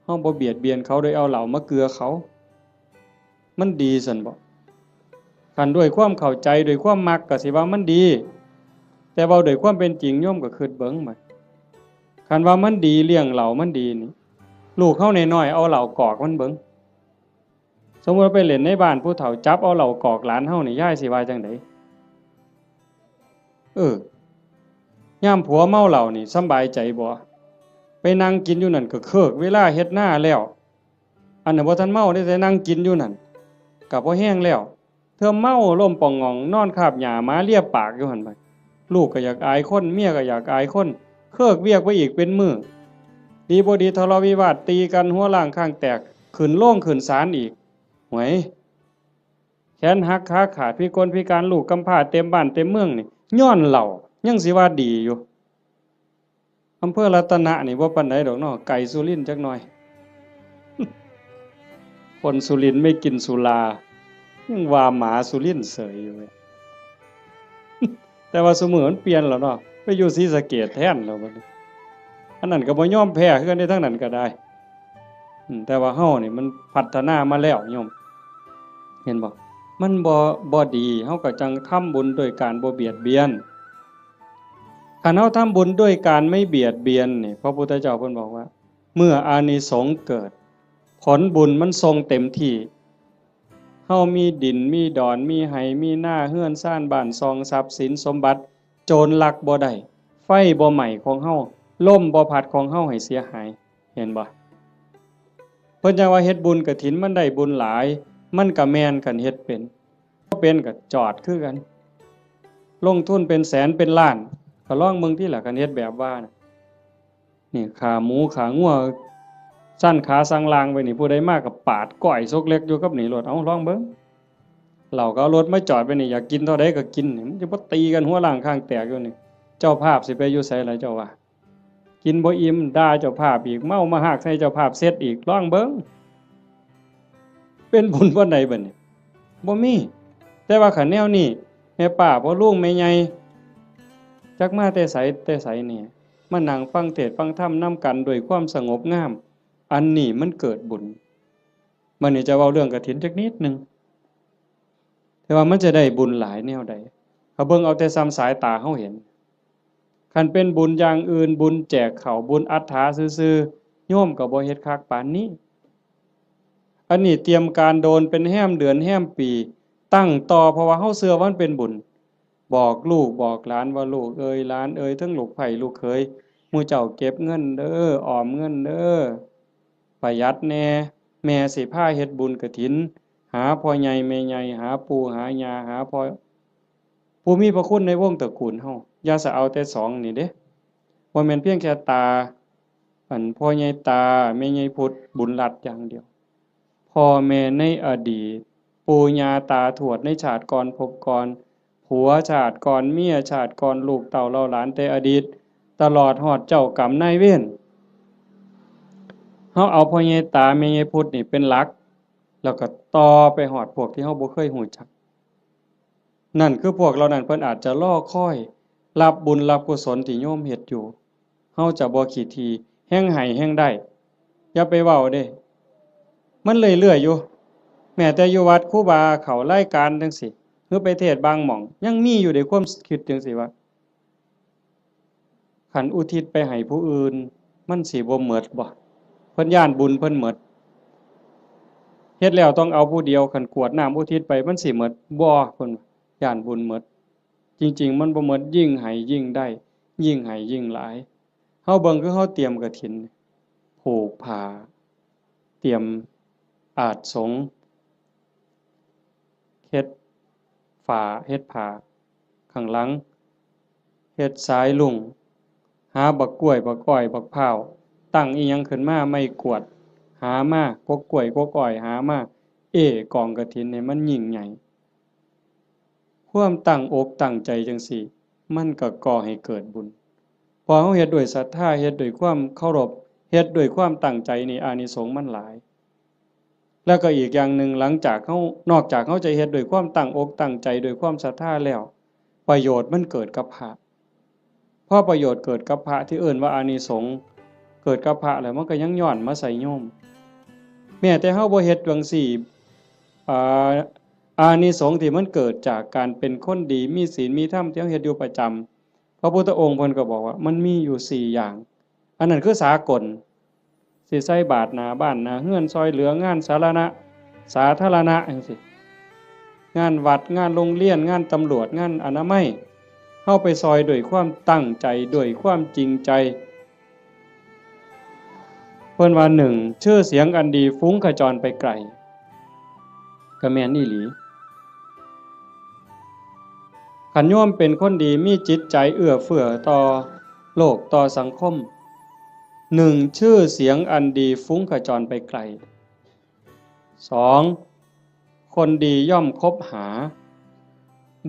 เฮาบ่เบียดเบียนเขาโดยเอาเหล้ามาเกือเขา มันดีซั่นบ่ คันด้วยความเข้าใจ ด้วยความมักก็สิว่ามันดี แต่เว้าด้วยความเป็นจริง โยมก็คิดเบิ่งบัด คันว่ามันดี เลี้ยงเหล้ามันดีนี่ ลูกเฮาน้อยๆ เอาเหล้ากอกมันเบิ่ง สมมุติว่าไปเล่นในบ้านผู้เฒ่า จับเอาเหล้ากอกหลานเฮานี่ ยายสิว่าจั่งใด เออ ยามผัวเมาเหล้านี่สำบายใจบ่ ไปนั่งกินอยู่นั่นก็เคิกเวลาเฮ็ดนาแล้ว อันนั้นบ่ทันเมาเด้ แต่นั่งกินอยู่นั่น ก็พอแฮงแล้ว เทื่อเมาล้มป่องหง่อง นอนคาบหญ้าหมาเลียปากอยู่หั่นบัด ลูกก็อยากอายคน เมียก็อยากอายคน เคิกเวียกไปอีกเป็นมื้อ ดีบ่ดีทะเลาะวิวาท ตีกันหัวร้างข้างแตก ขึ้นโรงขึ้นศาลอีก หวย แขนหักขาขาด พิกลพิการ ลูกกำพร้าเต็มบ้านเต็มเมืองนี่ ย้อนเหล้า ยังสิว่าดีอยู่ อำเภอรัตนะนี่บ่ปานใดดอกเนาะ ไกลสุรินทร์จักหน่อย คนสุรินทร์ไม่กินสุรา ยังว่าหมาสุรินทร์เสยอยู่เว้ย แต่ว่าซุมื้อมันเปลี่ยนแล้วเนาะ ไปอยู่ศรีสะเกษแทนแล้วบัดนี้ อันนั้นก็บ่ยอมแพ้คือกันเด้ ทางนั้นก็ได้ อืม แต่ว่าเฮานี่มันพัฒนามาแล้วโยม เห็นบ่ มันบ่ บ่ดี เฮาก็จั่งทำบุญโดยการบ่เบียดเบียน คันเฮาทำบุญด้วยการไม่เบียดเบียนนี่ พระพุทธเจ้าเพิ่นบอกว่า เมื่ออานิสงส์เกิด ผลบุญมันส่งเต็มที่ เฮามีดิน มีดอน มีไฮ่ มีนา เฮือนซานบ้านช่อง ทรัพย์สินสมบัติ โจรลักบ่ได้ ไฟบ่ไหม้ของเฮา ลมบ่พัดของเฮาให้เสียหาย เห็นบ่ เพิ่นจั่งว่าเฮ็ดบุญกฐินมันได้บุญหลาย มันก็แม่นคันเฮ็ดเป็น บ่เป็นก็จอดคือกัน ลงทุนเป็นแสนเป็นล้าน ก็ลองเบิ่งติล่ะ คันเฮ็ดแบบว่าน่ะ นี่ขาหมูขางัว สั่นขาสั่งลางไว้นี่ ผู้ใดมาก็ปาดก้อยซกเล็กอยู่กับนี่โลด เอาลองเบิ่ง เหล้าก็เอารถมาจอดไว้นี่ อยากกินเท่าใดก็กินนี่ มันจะบ่ตีกันหัวร้างข้างแตกอยู่นี่ เจ้าภาพสิไปอยู่ไสล่ะเจ้าว่า กินบ่อิ่ม ด่าเจ้าภาพอีก เมามาฮากใส่เจ้าภาพเสร็จอีก ลองเบิ่ง เป็นบุญปานใดบัดนี้ บ่มี แต่ว่าคันแนวนี้ แม่ป้าพ่อลุงแม่ใหญ่ จักมาแต่ไสแต่ไสนี่ มานั่งฟังเทศน์ฟังธรรมนำกันด้วยความสงบงาม อันนี้มันเกิดบุญ บัดนี้จะเว้าเรื่องกฐินจักนิดหนึ่ง แต่ว่ามันจะได้บุญหลายแนวใด ก็เบิ่งเอาแต่ส่ำสายตาเฮาเห็น คันเป็นบุญอย่างอื่น บุญแจกข้าว บุญอัฏฐาซื่อๆ โยมก็บ่เฮ็ดคักปานนี้ อันนี้เตรียมการโดนเป็นแฮมเดือนแฮมปี ตั้งต่อ เพราะว่าเฮาเชื่อว่ามันเป็นบุญ บอกลูกบอกหลานว่า ลูกเอ่ยหลานเอ่ย ทั้งลูกใภ้ลูกเขย หมู่เจ้าเก็บเงินเด้อ ออมเงินเด้อ ประหยัดแหน่ แม่สิพาเฮ็ดบุญกฐิน หาพ่อใหญ่แม่ใหญ่ หาปู่หาย่า หาพ่อ ผู้มีพระคุณในวงตระกูลเฮา อย่าสะเอาแต่สองนี่เด้ บ่แม่นเพียงแค่ตา อันพ่อใหญ่ตา แม่ใหญ่พุทธ บุญรัตน์อย่างเดียว พ่อแม่ในอดีต ปู่ย่าตาทวดในชาติก่อนภพก่อน ผัวชาติก่อน เมียชาติก่อน ลูกเต้าเหล่าหลานแต่อดีต ตลอดฮอดเจ้ากรรมนายเวร เฮาเอาพ่อใหญ่ตา แม่ใหญ่พุทธนี่เป็นหลัก แล้วก็ต่อไปฮอดพวกที่เฮาบ่เคยฮู้จัก นั่นคือพวกเหล่านั้นเพิ่นอาจจะรอคอยรับบุญรับกุศลที่โยมเฮ็ดอยู่ เฮาจะบ่ขี้ถี่ แฮ่งให้แฮ่งได้ อย่าไปเว้าเด้ มันเรื่อยๆอยู่ แม้แต่อยู่วัดครูบาเข้ารายการจั่งซี้ หรือไปเทศน์บางหม่อง ยังมีอยู่เด้ความคิดจั่งซี้ว่า คันอุทิศไปให้ผู้อื่น มันสิบ่หมดบ่ เพิ่นย้านบุญเพิ่นหมด เฮ็ดแล้วต้องเอาผู้เดียว คันกรวดน้ำอุทิศไป มันสิหมดบ่ เพิ่นย้านบุญหมด จริงๆ มันบ่หมด ยิ่งให้ยิ่งได้ ยิ่งให้ยิ่งหลาย เฮาเบิ่งคือเฮาเตรียมกฐิน ผูกผ้า เตรียมอาสน์สงฆ์ เฮ็ดฝา เฮ็ดผ้า ข้างหลัง เฮ็ดสายลุง หาบักกล้วย บักอ้อย บักพร้าว ตั้งอีหยังขึ้นมา ไม้กวาด หามา กกกล้วย กกอ้อย หามา เอ้กองกฐินให้มันยิ่งใหญ่ ความตั้งอกตั้งใจจั่งซี้ มันก็ก่อให้เกิดบุญ พอเฮาเฮ็ดด้วยศรัทธา เฮ็ดด้วยความเคารพ เฮ็ดด้วยความตั้งใจนี่ อานิสงส์มันหลาย แล้วก็อีกอย่างหนึ่ง หลังจากเฮา นอกจากเฮาจะเฮ็ดด้วยความตั้งอกตั้งใจ ด้วยความศรัทธาแล้ว ประโยชน์มันเกิดกับพระ พอประโยชน์เกิดกับพระที่เอิ้นว่าอานิสงส์เกิดกับพระแล้ว มันก็ยังย้อนมาใส่โยม แม้แต่เฮาบ่เฮ็ดจั่งซี้ อ่า อานิสงส์ที่มันเกิดจากการเป็นคนดี มีศีล มีธรรม ที่เฮาเฮ็ดอยู่ประจำ พระพุทธองค์เพิ่นก็บอกว่ามันมีอยู่สี่อย่าง อันนั้นคือสากล สิใส่บาตรหน้าบ้านหน้าเฮือน ซ่อยเหลืองานสาธารณะ สาธารณะจั่งซี้ งานวัด งานโรงเรียน งานตำรวจ งานอนามัย เฮาไปซ่อยด้วยความตั้งใจ ด้วยความจริงใจ เพิ่นว่า หนึ่ง ชื่อเสียงอันดีฟุ้งขจรไปไกล ก็แม่นอีหลี คันโยมเป็นคนดี มีจิตใจเอื้อเฟื้อต่อโลก ต่อสังคม หนึ่ง ชื่อเสียงอันดีฟุ้งขจรไปไกล สอง คนดีย่อมคบหา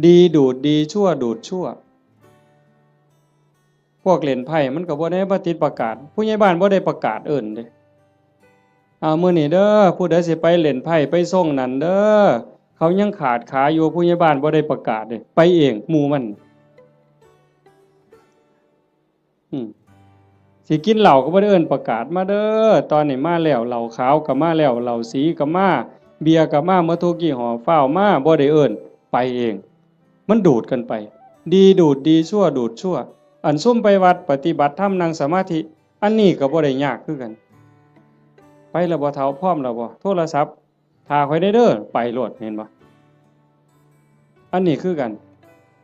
ดีดูดดี ชั่วดูดชั่ว พวกเล่นไพ่มันก็บ่ได้มาติดประกาศ ผู้ใหญ่บ้านบ่ได้ประกาศเอิ้นเด้ เอามื้อนี้เด้อ ผู้ใดสิไปเล่นไพ่ไปซ่งนั่นเด้อ เขายังขาดขาอยู่ ผู้ใหญ่บ้านบ่ได้ประกาศเด้ ไปเองหมู่มัน อืม สิกินเหล้าก็บ่ได้เอิ้นประกาศ มาเด้อ ตอนนี้มาแล้ว เหล้าขาวก็มาแล้ว เหล้าสีก็มา เบียร์ก็มา หมดทุกยี่ห้อ ฟ้าวมา บ่ได้เอิ้น ไปเอง มันดูดกันไป ดีดูดดี ชั่วดูดชั่ว อันซุมไปวัดปฏิบัติธรรม นั่งสมาธิ อันนี้ก็บ่ได้ยากคือกัน ไปแล้วบ่เฒ่า พร้อมแล้วบ่ โทรศัพท์ ถ้าข้อยได้เด้อ ไปโลด เห็นบ่ อันนี้คือกัน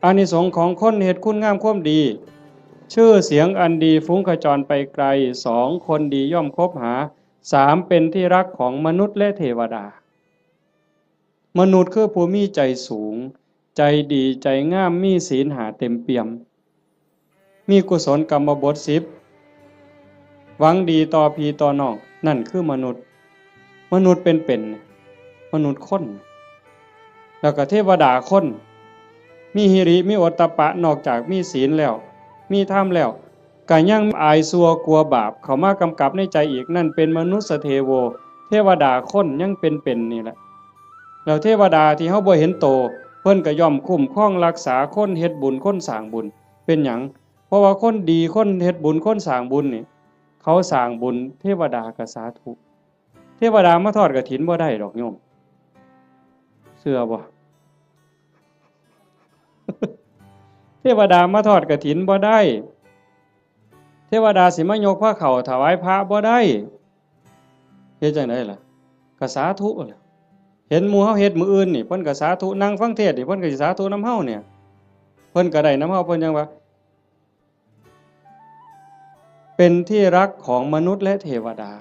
อานิสงส์ของคนเฮ็ดคุณงามความดี ชื่อเสียงอันดีฟุ้งขจรไปไกล สอง คนดีย่อมคบหา สาม เป็นที่รักของมนุษย์และเทวดา มนุษย์คือผู้มีใจสูง ใจดี ใจงาม มีศีลห้าเต็มเปี่ยม มีกุศลกรรมบทสิบ หวังดีต่อพี่ต่อน้อง นั่นคือมนุษย์ มนุษย์เป็นๆ มนุษย์คน แล้วก็เทวดาคน มีหิริ มีโอตตัปปะ นอกจากมีศีลแล้ว มีธรรมแล้ว ก็ยังอายชั่วกลัวบาป เข้ามากำกับในใจอีก นั่นเป็นมนุสสเทโว เทวดาคนยังเป็นๆ นี่แหละ แล้วเทวดาที่เฮาบ่เห็นโต เพิ่นก็ย่อมคุ้มครองรักษาคนเฮ็ดบุญ คนสร้างบุญ เป็นหยัง เพราะว่าคนดี คนเฮ็ดบุญ คนสร้างบุญนี่ เขาสร้างบุญ เทวดาก็สาธุ เทวดามาทอดกฐินบ่ได้ดอกโยม เชื่อบ่ เทวดามาทอดกฐินบ่ได้ เทวดาสิมายกพาข้าวถวายพระบ่ได้ เฮ็ดจั่งใดล่ะ ก็สาธุล่ะ เห็นหมู่เฮาเฮ็ดมื้ออื่นนี่ เพิ่นก็สาธุ นั่งฟังเทศน์นี่ เพิ่นก็สิสาธุนำเฮาเนี่ย เพิ่นก็ได้นำเฮา เพิ่นจั่งว่า เป็นที่รักของมนุษย์และเทวดา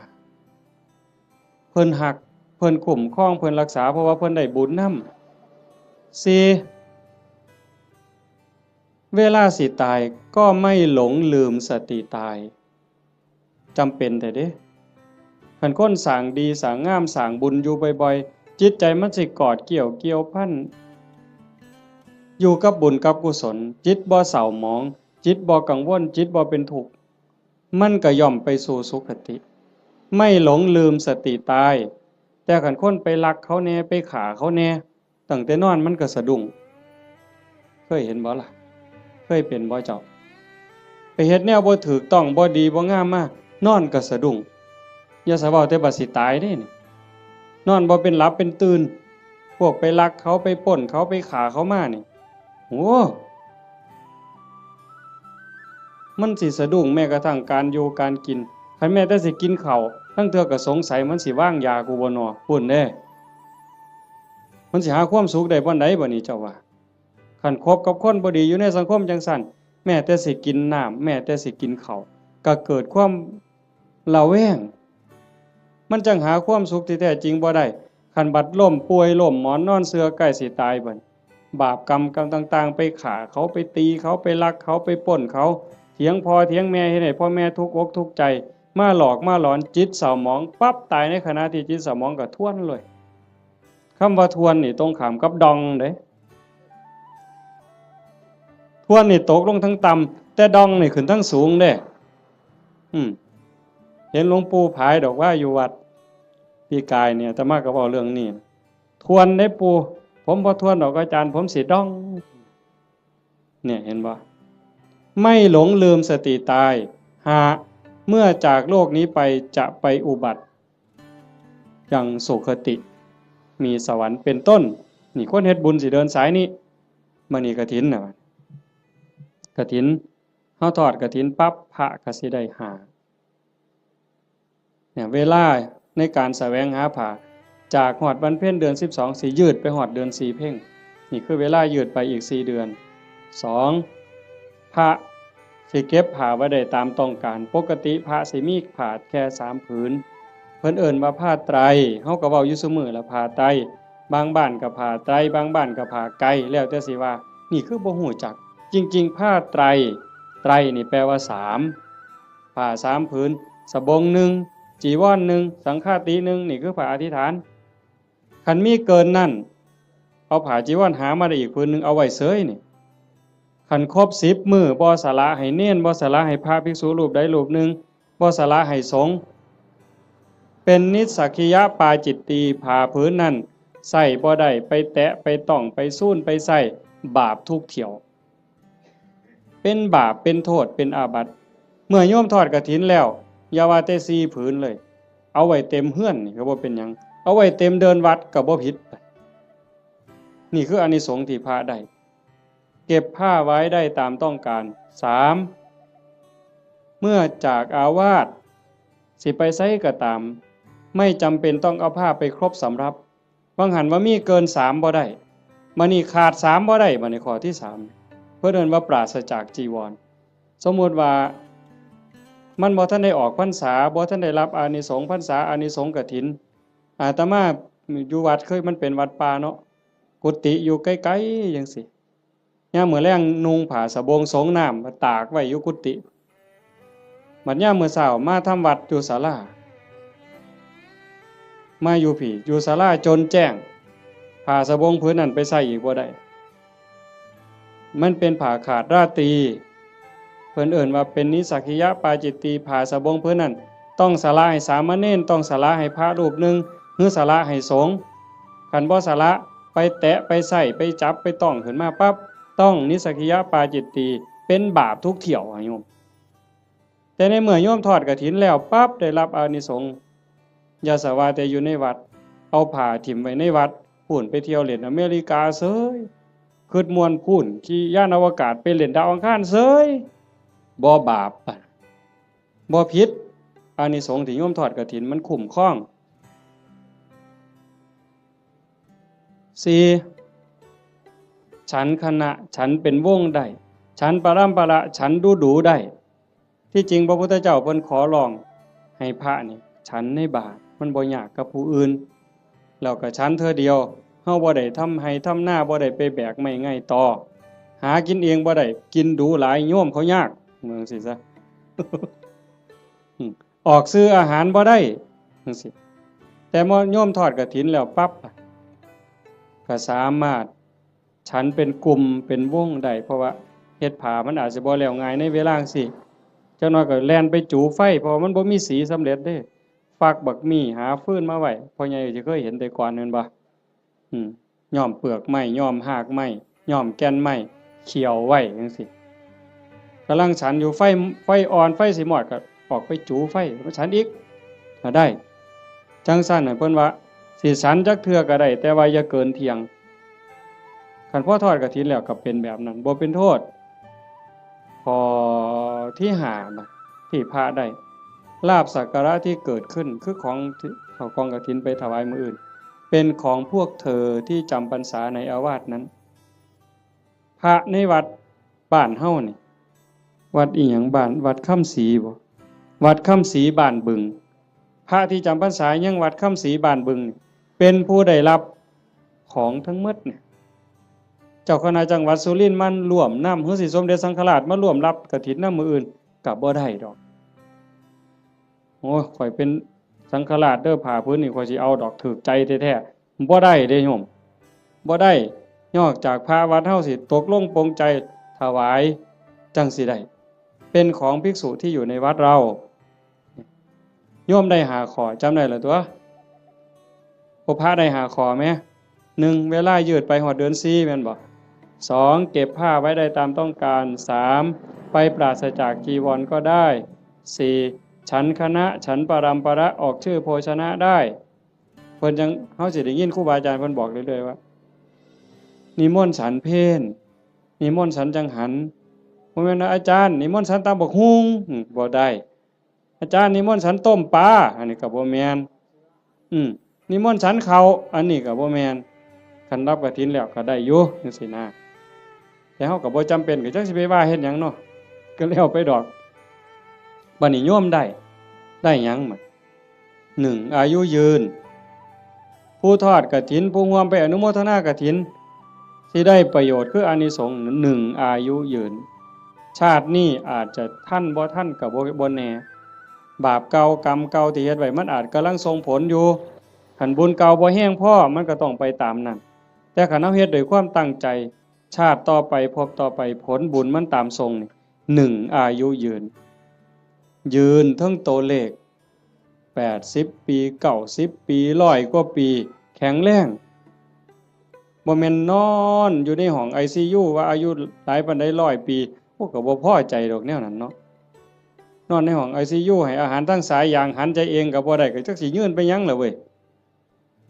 เพิ่นฮัก เพิ่นคุ้มครอง เพิ่นรักษา เพราะว่าเพิ่นได้บุญนำ สี่ เวลาสิตายก็ไม่หลงลืมสติตาย จำเป็นแท้เด้ คันคนสร้างดีสร้างงามสร้างบุญอยู่บ่อยๆ จิตใจมันสิกอดเกี่ยวเกี่ยวพัน อยู่กับบุญกับกุศล จิตบ่เศร้าหมอง จิตบ่กังวล จิตบ่เป็นทุกข์ มันก็ย่อมไปสู่สุคติ ไม่หลงลืมสติตาย แต่คันคนไปลักเขาแหน่ ไปฆ่าเขาแหน่ ตั้งแต่นอนมันก็สะดุ้ง เคยเห็นบ่ล่ะ เคยเป็นบ่เจ้า ไปเฮ็ดแนวบ่ถูกต้อง บ่ดีบ่งามมา นอนก็สะดุ้ง อย่าสะเว้าแต่บัดสิตายเด้นี่ นอนบ่เป็นหลับเป็นตื่น พวกไปลักเขา ไปปล้นเขา ไปฆ่าเขามานี่ โอ้ มันสิสะดุ้งแม้กระทั่งการอยู่การกิน คันแม้แต่สิกินข้าว ลางเทื่อก็สงสัยมันสิวางยากูบ่น้อ พู้นเด้ มันสิหาความสุขได้บ่อนใดบ่นี่เจ้าว่า คันคบกับคนบ่ดีอยู่ในสังคมจั่งซั้น แม้แต่สิกินน้ำ แม้แต่สิกินข้าว ก็เกิดความระแวง มันจั่งหาความสุขที่แท้จริงบ่ได้ คันบัดล้มป่วยล้มหมอนนอนเสื่อใกล้สิตายบัด บาปกรรมกรรมต่างๆ ไปฆ่าเขา ไปตีเขา ไปลักเขา ไปปล้นเขา เถียงพ่อเถียงแม่ เฮ็ดให้พ่อแม่ทุกข์อกทุกข์ใจ มาหลอกมาหลอน จิตเศร้าหมองปั๊บ ตายในขณะที่จิตเศร้าหมองก็ทวนเลย คำว่าทวนนี่ตรงข้ามกับด่องเด้ ทวนนี่ตกลงทางต่ำ แต่ด่องนี่ขึ้นทางสูงเด้ อืม เห็นหลวงปู่ผายดอกว่าอยู่วัด ปีกายเนี่ย อาตมาก็เว้าเรื่องนี้ ทวนเด้ปู่ ผมบ่ทวนดอกอาจารย์ ผมสิด่อง เนี่ยเห็นบ่ ไม่หลงลืมสติตาย ห้า เมื่อจากโลกนี้ไปจะไปอุบัติยังสุคติ มีสวรรค์เป็นต้น นี่คนเฮ็ดบุญสิเดินสายนี้ มื้อนี้กฐินน่ะ กฐิน เฮาทอดกฐินปั๊บ พระก็สิได้ห้า เนี่ย เวลาในการแสวงหาผ้า จากฮอดวันเพ็ญเดือนสิบสอง สิยืดไปฮอดเดือนสี่เพ็ญ นี่คือเวลายืดไปอีกสี่เดือน สอง พระสิเก็บผ้าไว้ได้ตามต้องการ ปกติพระสิมีผ้าแค่สามผืน เพิ่นเอิ้นว่าผ้าไตร เฮาก็เว้าอยู่ซุมื้อละ ผ้าไตร บางบ้านก็ผ้าไตร บางบ้านก็ผ้าไก แล้วแต่สิว่า นี่คือบ่ฮู้จัก จริงๆ ผ้าไตร ไตรนี่แปลว่าสาม ผ้าสามผืน สบงหนึ่ง จีวรหนึ่ง สังฆาติหนึ่ง นี่คือผ้าอธิษฐาน คันมีเกินนั้น เอาผ้าจีวรหามาได้อีกผืนหนึ่ง เอาไว้เสยนี่ คันครบสิบมื้อ บ่สละให้เณร บ่สละให้พระภิกษุรูปใดรูปหนึ่ง บ่สละให้สงฆ์ เป็นนิสสักขิยปาจิตตี ผ้าผืนนั้นใส่บ่ได้ ไปแตะ ไปต้อง ไปซูน ไปใส่ บาปทุกเที่ยว เป็นบาป เป็นโทษ เป็นอาบัติ เมื่อโยมทอดกฐินแล้ว อย่าว่าแต่สี่ผืนเลย เอาไว้เต็มเฮือนนี่ก็บ่เป็นหยัง เอาไว้เต็มเดินวัดก็บ่ผิด นี่คืออานิสงส์ที่พระได้ เก็บผ้าไว้ได้ตามต้องการ สาม เมื่อจากอาวาส สิไปไสก็ตาม ไม่จำเป็นต้องเอาผ้าไปครบสำรับ บางหันว่ามีเกินสามบ่ได้ บัดนี้ขาดสามบ่ได้ บัดนี้ข้อที่สาม เพิ่นเอิ้นว่าปราศจากจีวร สมมุติว่ามันบ่ทันได้ออกพรรษา บ่ทันได้รับอานิสงส์พรรษา อานิสงส์กฐิน อาตมาอยู่วัดเคย มันเป็นวัดป่าเนาะ กุฏิอยู่ไกลๆจั่งซี้ ยามมื้อแลงนุ่งผ้าสบงสงน้ำมาตากไว้อยู่กุฏิ บัดยามมื้อเช้ามาทำวัดอยู่ศาลา มาอยู่พี้ อยู่ศาลาจนแจ้ง ผ้าสบงผืนนั้นไปใส่อีกบ่ได้ มันเป็นผ้าขาดราตรี เพิ่นเอิ้นว่าเป็นนิสสักขิยปาจิตตี ผ้าสบงผืนนั้น ต้องสละให้สามเณร ต้องสละให้พระรูปหนึ่ง หรือสละให้สงฆ์ คันบ่สละ ไปแตะ ไปใส่ ไปจับ ไปต้องขึ้นมาปั๊บ ต้องนิสสักขิยปาจิตตี เป็นบาปทุกเที่ยวอะโยม แต่ในเมื่อโยมทอดกฐินแล้วปั๊บ ได้รับอานิสงส์ อย่าสะว่าแต่อยู่ในวัด เอาผ้าถิ่มไว้ในวัด พู้นไปเที่ยวเล่นอเมริกาเสย คิดม่วนพู้น ขี่ยานอวกาศไปเล่นดาวอังคารเสย บ่บาป บ่ผิด อานิสงส์ที่โยมทอดกฐินมันคุ้มครอง สี่ ฉันคณะ ฉันเป็นวงได้ ฉันปรัมปรา ฉันดูดูได้ ที่จริงพระพุทธเจ้าเพิ่นขอร้องให้พระนี่ฉันในบาตร มันบ่ยากกับผู้อื่น แล้วก็ฉันเทื่อเดียว เฮาบ่ได้ทำไฮ่ทำนา บ่ได้ไปแบกไม้ไงตอ หากินเองบ่ได้ กินดูหลาย โยมเขายาก ว่าจั่งซี้ซะ ออกซื้ออาหารบ่ได้จั่งซี้ แต่พอโยมทอดกฐินแล้วปั๊บ ก็สามารถฉันเป็นกลุ่มเป็นวงได้ เพราะว่าเฮ็ดผ้ามันอาจสิบ่แล้วง่ายในเวลาจั่งซี้ จักหน่อยก็แล่นไปจูไฟ เพราะว่ามันบ่มีสีสำเร็จเด้ ฟักบักมี่ หาฟืนมาไว้ พ่อใหญ่สิเคยเห็นแต่ก่อนแม่นบ่ อืม ย้อมเปลือกไม้ ย้อมฮากไม้ ย้อมแก่นไม้ เคี่ยวไว้จั่งซี้ กำลังฉันอยู่ ไฟ ไฟอ่อน ไฟสิมอด ก็ออกไปจูไฟ มาฉันอีก ก็ได้ จั่งซั้นน่ะ เพิ่นว่า สิฉันจักเทื่อก็ได้ แต่ว่าอย่าเกินเที่ยง คันพอทอดกฐินแล้วก็เป็นแบบนั้น บ่เป็นโทษ ข้อที่ห้านะ ที่พระได้ ลาภสักการะที่เกิดขึ้น คือของที่เอากองกฐินไปถวายมื้ออื่น เป็นของพวกเธอที่จำพรรษาในอาวาสนั้น พระในวัดบ้านเฮานี่ วัดอีหยัง บ้าน วัดคำศรีบ่ วัดคำศรีบ้านบึง พระที่จำพรรษายังวัดคำศรีบ้านบึงนี่ เป็นผู้ได้รับของทั้งหมดเนี่ย เจ้าคณะจังหวัดสุรินทร์มาร่วมนำ หรือสิสมเด็จสังฆราชมาร่วมรับกฐินนำมื้ออื่น ก็บ่ได้ดอก โอ้ย ข้อยเป็นสังฆราชเด้อ ผ้าผืนนี่ข้อยสิเอาดอก ถูกใจแท้ๆ บ่ได้เด้โยม บ่ได้ นอกจากพระวัดเฮาสิตกลงปลงใจถวาย จั่งสิได้ เป็นของภิกษุที่อยู่ในวัดเรา โยมได้ห้าข้อ จำได้แล้วตั๊ว พวกพระได้ห้าข้อแหม หนึ่ง เวลายืดไปฮอดเดือนสี่ แม่นบ่ สอง เก็บผ้าไว้ได้ตามต้องการ สาม ไปปราศจากจีวรก็ได้ สี่ ฉันคณะ ฉันปรัมประ ออกชื่อโภชนะได้ เพิ่นจั่ง เฮาสิได้ยินครูบาอาจารย์เพิ่นบอกเรื่อยๆว่า นิมนต์ฉันเพล นิมนต์ฉันจังหัน บ่แม่นว่า อาจารย์ นิมนต์ฉันตำบักหุ่ง อืม บ่ได้ อาจารย์ นิมนต์ฉันต้มปลา อันนี้ก็บ่แม่น อืม นิมนต์ฉันข้าว อันนี้ก็บ่แม่น คันรับกฐินแล้วก็ได้อยู่จั่งซี้นะ แต่เฮาก็บ่จำเป็น ก็จักสิไปว่าเฮ็ดหยังเนาะ ก็แล้วไปดอก บัดนี้โยมได้ ได้หยังบัด หนึ่ง อายุยืน ผู้ทอดกฐิน ผู้ร่วมไปอนุโมทนากฐิน สิได้ประโยชน์คืออานิสงส์ หนึ่ง อายุยืน ชาตินี้อาจจะทันบ่ทันก็บ่ บ่แน่ บาปเก่ากรรมเก่าที่เฮ็ดไว้มันอาจกำลังส่งผลอยู่ คันบุญเก่าบ่แฮงพอ มันก็ต้องไปตามนั้น แต่คันเฮาเฮ็ดด้วยความตั้งใจ ชาติต่อไป ภพต่อไป ผลบุญมันตามส่งนี่ หนึ่ง อายุยืน ยืนเทิงตัวเลข แปดสิบปี เก้าสิบปี ร้อยกว่าปี แข็งแรง บ่แม่นนอนอยู่ในห้อง ไอซียู ว่าอายุหลายปานใด ร้อยปี โอ้ ก็บ่พอใจดอกแนวนั้นเนาะ นอนในห้อง ไอซียู ให้อาหารทางสายยาง หันใจเองก็บ่ได้ ก็จักสิยืนไปหยังล่ะเว้ย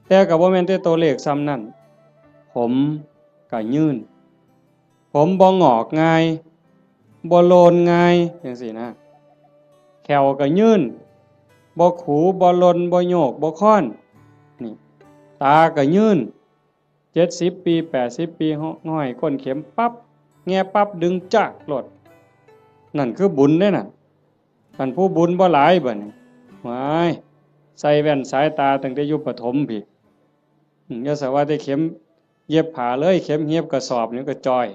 แต่ก็บ่แม่นแต่ตัวเลขส่ำนั้น ผมก็ยืน ผมบ่งอกง่าย บ่โลนง่าย จั่งซี้นะ แข้วก็ยืน บ่ขู บ่หล่น บ่โยก บ่คอน นี่ ตาก็ยืน เจ็ดสิบปี แปดสิบปี ห้อยก้นเข็มปั๊บ แงะปั๊บ ดึงจากโลด นั่นคือบุญเด้นั่น คันผู้บุญบ่หลายบัดนี้ ว้าย ใส่แว่นสายตาตั้งแต่อยู่ประถมพี้ อืม อย่าสะว่าแต่เข็มเย็บผ้าเลย เข็มเย็บกระสอบนี่ก็จ่อย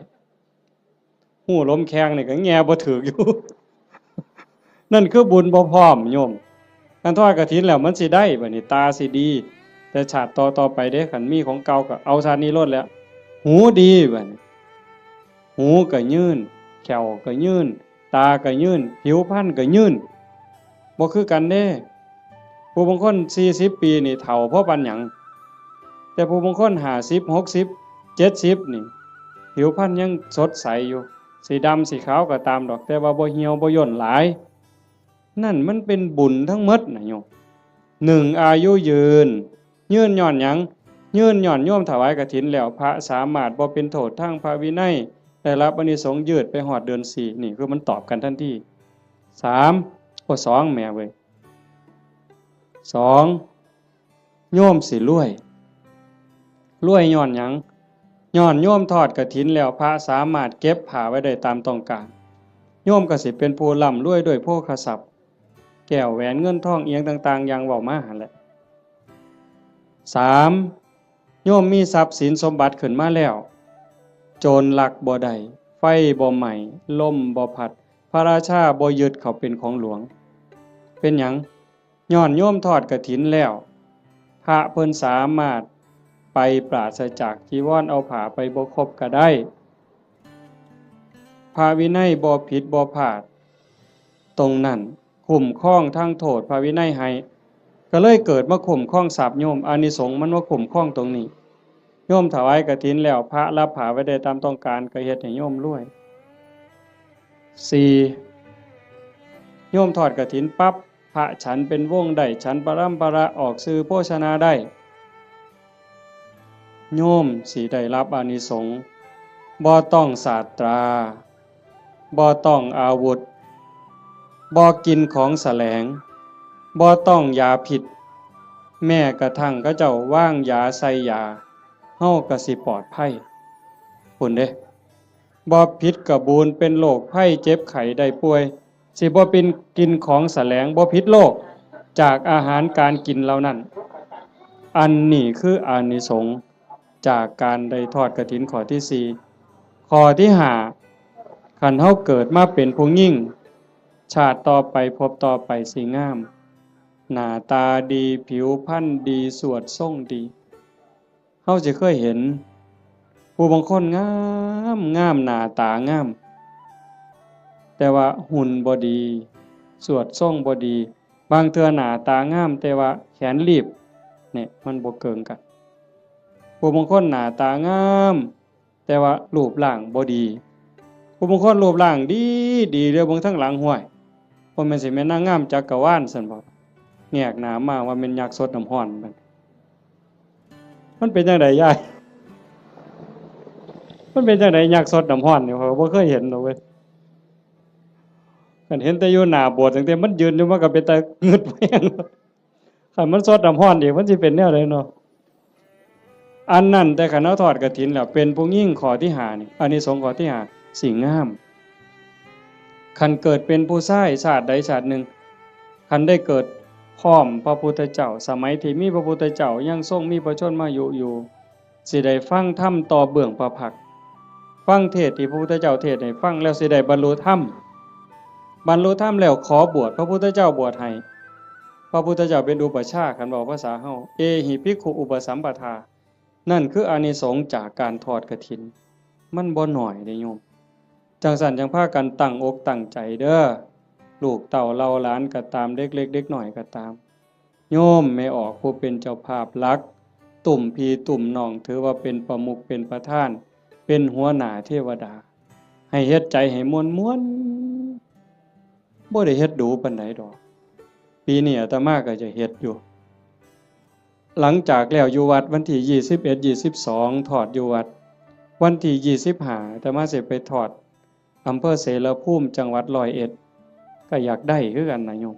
ฮู้หลมแข้งนี่ก็แงะบ่ถืกอยู่ นั่นคือบุญบ่พร้อมโยม คันทอดกฐินแล้วมันสิได้บัดนี้ ตาสิดี แต่ชาติต่อๆไปเด้ คันมีของเก่าก็เอาชาตินี้โลดแหล้ว หูดีบัดนี้ หูก็ยืน แข้วก็ยืน ตาก็ยืน ผิวพรรณก็ยืน บ่คือกันเด้ ผู้บางคนสี่สิบปีนี่เฒ่าพอปานหยัง แต่ผู้บางคนห้าสิบ หกสิบ เจ็ดสิบนี่ ผิวพรรณยังสดใสอยู่ สิดำสิขาวก็ตามดอก แต่ว่าบ่เหี่ยวบ่ย่นหลาย นั่นมันเป็นบุญทั้งหมดนะโยม หนึ่ง อายุยืน ยืนย้อนหยัง ยืนย้อนโยมถวายกฐินแล้ว พระสามารถบ่เป็นโทษทางพระวินัย ได้รับอานิสงส์ยืดไปฮอดเดือนสี่ นี่คือมันตอบกันทันที สาม โอ้ สอง แหมเว้ย สอง โยมสิรวย รวยย้อนหยัง ย้อนโยมทอดกฐินแล้ว พระสามารถเก็บผ้าไว้ได้ตามต้องการ โยมก็สิเป็นผู้ร่ำรวยด้วยโภคทรัพย์ แก้วแหวนเงินทองอิหยังต่างๆ อย่างเว้ามาหั่นแหละ สาม โยมมีทรัพย์สินสมบัติขึ้นมาแล้ว โจรลักบ่ได้ ไฟบ่ไหม้ ลมบ่พัด พระราชาบ่ยึดเขาเป็นของหลวง เป็นหยัง ย้อนโยมทอดกฐินแล้ว พระเพิ่นสามารถไปปราศจากจีวร เอาผ้าไปบ่ครบก็ได้ พระวินัยบ่ผิดบ่พลาด ตรงนั้นคุ้มครองทางโทษพระวินัยให้ ก็เลยเกิดมาคุ้มครองทรัพย์โยม อานิสงส์มันมาคุ้มครองตรงนี้ โยมถวายกฐินแล้ว พระรับผ้าไว้ได้ตามต้องการ ก็เฮ็ดให้โยมรวย สี่ โยมทอดกฐินปั๊บ พระฉันเป็นวงได้ ฉันปรำปรา ออกสื่อโภชนาได้ โยมสิได้รับอานิสงส์ บ่ต้องสาตรา บ่ต้องอาวุธ บ่กินของแสลง บ่ต้องยาพิษ แม้กระทั่งเขาเจ้าวางยาใส่ยา เฮาก็สิปลอดภัย พุ้นเด้ บ่ผิดกะบูน เป็นโรคภัยเจ็บไข้ได้ป่วย สิบ่เป็นกินของแสลง บ่ผิดโรคจากอาหารการกินเหล่านั้น อันนี้คืออานิสงส์จากการได้ทอดกฐินข้อที่สี่ ข้อที่ห้า คันเฮาเกิดมาเป็นผู้หญิง ชาติต่อไปภพต่อไปสิงาม หน้าตาดี ผิวพรรณดี สวดทรงดี เฮาสิเคยเห็น ผู้บางคนงามงาม หน้าตางาม แต่ว่าหุ่นบ่ดี สวดทรงบ่ดี บางเทื่อหน้าตางาม แต่ว่าแขนลีบ เนี่ย มันบ่เกิ่งกัน ผู้บางคนหน้าตางาม แต่ว่ารูปร่างบ่ดี ผู้บางคนรูปร่างดีดี เดียวเบิ่งทางหลัง ห้วย บ่แม่นสิแม่นนางงามจักรวาลซั่นบ่ แงกหน้ามาว่าแม่นยักษ์สดน้ำร้อนมัน มันเป็นจั่งใดยาย มันเป็นจั่งใดยักษ์สดน้ำร้อนนี่ ข้อยก็บ่เคยเห็นดอกเว้ย คันเห็นแต่อยู่หน้าโบสถ์ ตั้งแต่มันยืนอยู่ มันก็เป็นตางึดแฮง คันมันสดน้ำร้อนอีก มันสิเป็นแนวใดเนาะ อันนั้น แต่คันเฮาทอดกฐินแล้ว เป็นผู้หญิงข้อที่ห้านี่ อานิสงส์ข้อที่ห้า สิงาม คันเกิดเป็นผู้ชายชาติใดชาติหนึ่ง คันได้เกิดพร้อมพระพุทธเจ้า สมัยที่มีพระพุทธเจ้ายังทรงมีพระชนมายุอยู่ สิได้ฟังธรรมต่อเบื้องพระพักตร์ ฟังเทศน์ที่พระพุทธเจ้าเทศน์ให้ฟังแล้วสิได้บรรลุธรรม บรรลุธรรมแล้วขอบวช พระพุทธเจ้าบวชให้ พระพุทธเจ้าเป็นอุปัชฌาย์ คันเว้าภาษาเฮา เอหิภิกขุอุปสัมปทา นั่นคืออานิสงส์จากการทอดกฐิน มันบ่น้อยเด้โยม จั่งซั้นจั่งพากันตั้งอกตั้งใจเด้อ ลูกเต้าเหล่าหลานก็ตาม เด็กเล็กเด็กน้อยก็ตาม โยมแม่ออกผู้เป็นเจ้าภาพหลัก ตุ้มพี่ตุ้มน้อง ถือว่าเป็นประมุขเป็นประธาน เป็นหัวหน้าเทวดา ให้เฮ็ดใจให้ม่วนๆ บ่ได้เฮ็ดดูปานใดดอก ปีนี้อาตมาก็จะเฮ็ดอยู่ หลังจากแล้วอยู่วัดวันที่ยี่สิบเอ็ด ยี่สิบสอง ทอดอยู่วัด วันที่ยี่สิบห้า อาตมาสิไปทอดอำเภอเสรภูมิ จังหวัดร้อยเอ็ด ก็อยากได้คือกันนะโยม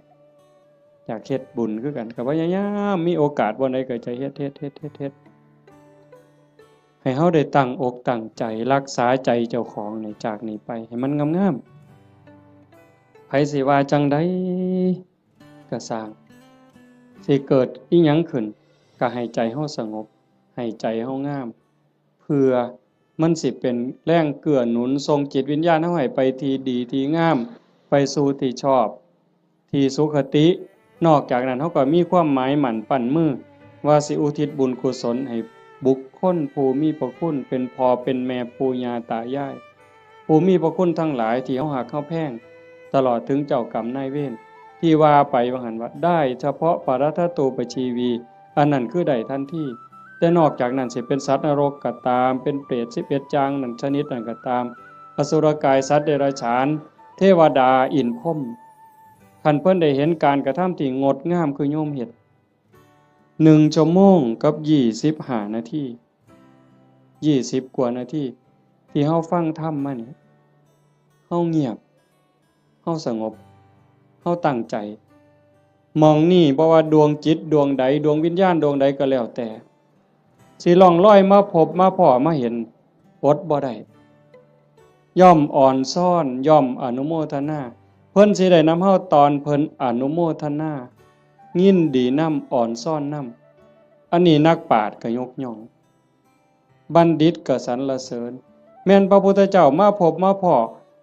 อยากเฮ็ดบุญคือกัน ก็พยายามมีโอกาสบ่อนใดก็จะเฮ็ด เฮ็ด เฮ็ด เฮ็ด เฮ็ด ให้เฮาได้ตั้งอกตั้งใจรักษาใจเจ้าของนี่ จากนี้ไปให้มันงามๆ ไผสิว่าจั่งใดก็ซ่าง สิเกิดอิหยังขึ้น ก็ให้ใจเฮาสงบ ให้ใจเฮางาม เพื่อมันสิเป็นแรงเกื้อหนุนส่งจิตวิญญาณเฮาให้ไปที่ดีที่งาม ไปสู่ที่ชอบ ที่สุคติ นอกจากนั้นเฮาก็มีความหมายมั่นปั้นมือ ว่าสิอุทิศบุญกุศลให้บุคคลผู้มีพระคุณ เป็นพ่อเป็นแม่ปู่ย่าตายาย ผู้มีพระคุณทั้งหลายที่เฮาฮักเฮาแพง ตลอดถึงเจ้ากรรมนายเวร ที่ว่าไปว่าหั่นว่า ได้เฉพาะปรัตถตูปชีวี อันนั้นคือได้ทันที แต่นอกจากนั้นสิเป็นสัตว์นรกก็ตาม เป็นเปรตสิบเอ็ดอย่างนั้นชนิดนั้นก็ตาม อสุรกาย สัตว์เดรัจฉาน เทวดา อินทร์พรหม คันเพิ่นได้เห็นการกระทำที่งดงามคือโยมเฮ็ด หนึ่งชั่วโมงกับยี่สิบห้านาที ยี่สิบกว่านาที ที่เฮาฟังธรรมมานี่ เฮาเงียบ เฮาสงบ เฮาตั้งใจ หม่องนี้บ่ว่าดวงจิตดวงใด ดวงวิญญาณดวงใดก็แล้วแต่ สิล่องลอยมาพบมาพ้อมาเห็น อดบ่ได้ ย่อมอ่อนซ้อน ย่อมอนุโมทนา เพิ่นสิได้นำเฮาตอนเพิ่นอนุโมทนา ยินดีนำ อ่อนซ้อนนำ อันนี้นักปราชญ์ก็ยกย่อง บัณฑิตก็สรรเสริญ แม่นพระพุทธเจ้ามาพบมาพ้อ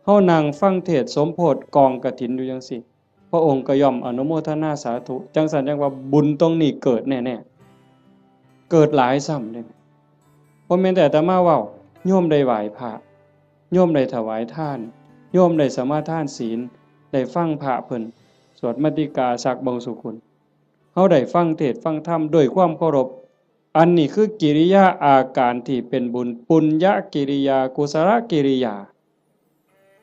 เฮานั่งฟังเทศน์สมโภชกองกฐินอยู่จั่งซี้ พระองค์ก็ย่อมอนุโมทนาสาธุ จั่งซั้นจั่งว่าบุญตรงนี้เกิดแน่ๆ เกิดหลายซ้ำเด้ บ่แม่นแต่อาตมาเว้า โยมได้ไหว้พระ โยมได้ถวายทาน โยมได้สมาทานศีล ได้ฟังพระเพิ่นสวดมัตติกาสักบ่งสุกุล เฮาได้ฟังเทศน์ฟังธรรมด้วยความเคารพ อันนี้คือกิริยาอาการที่เป็นบุญ ปุญญกิริยา กุศลกิริยา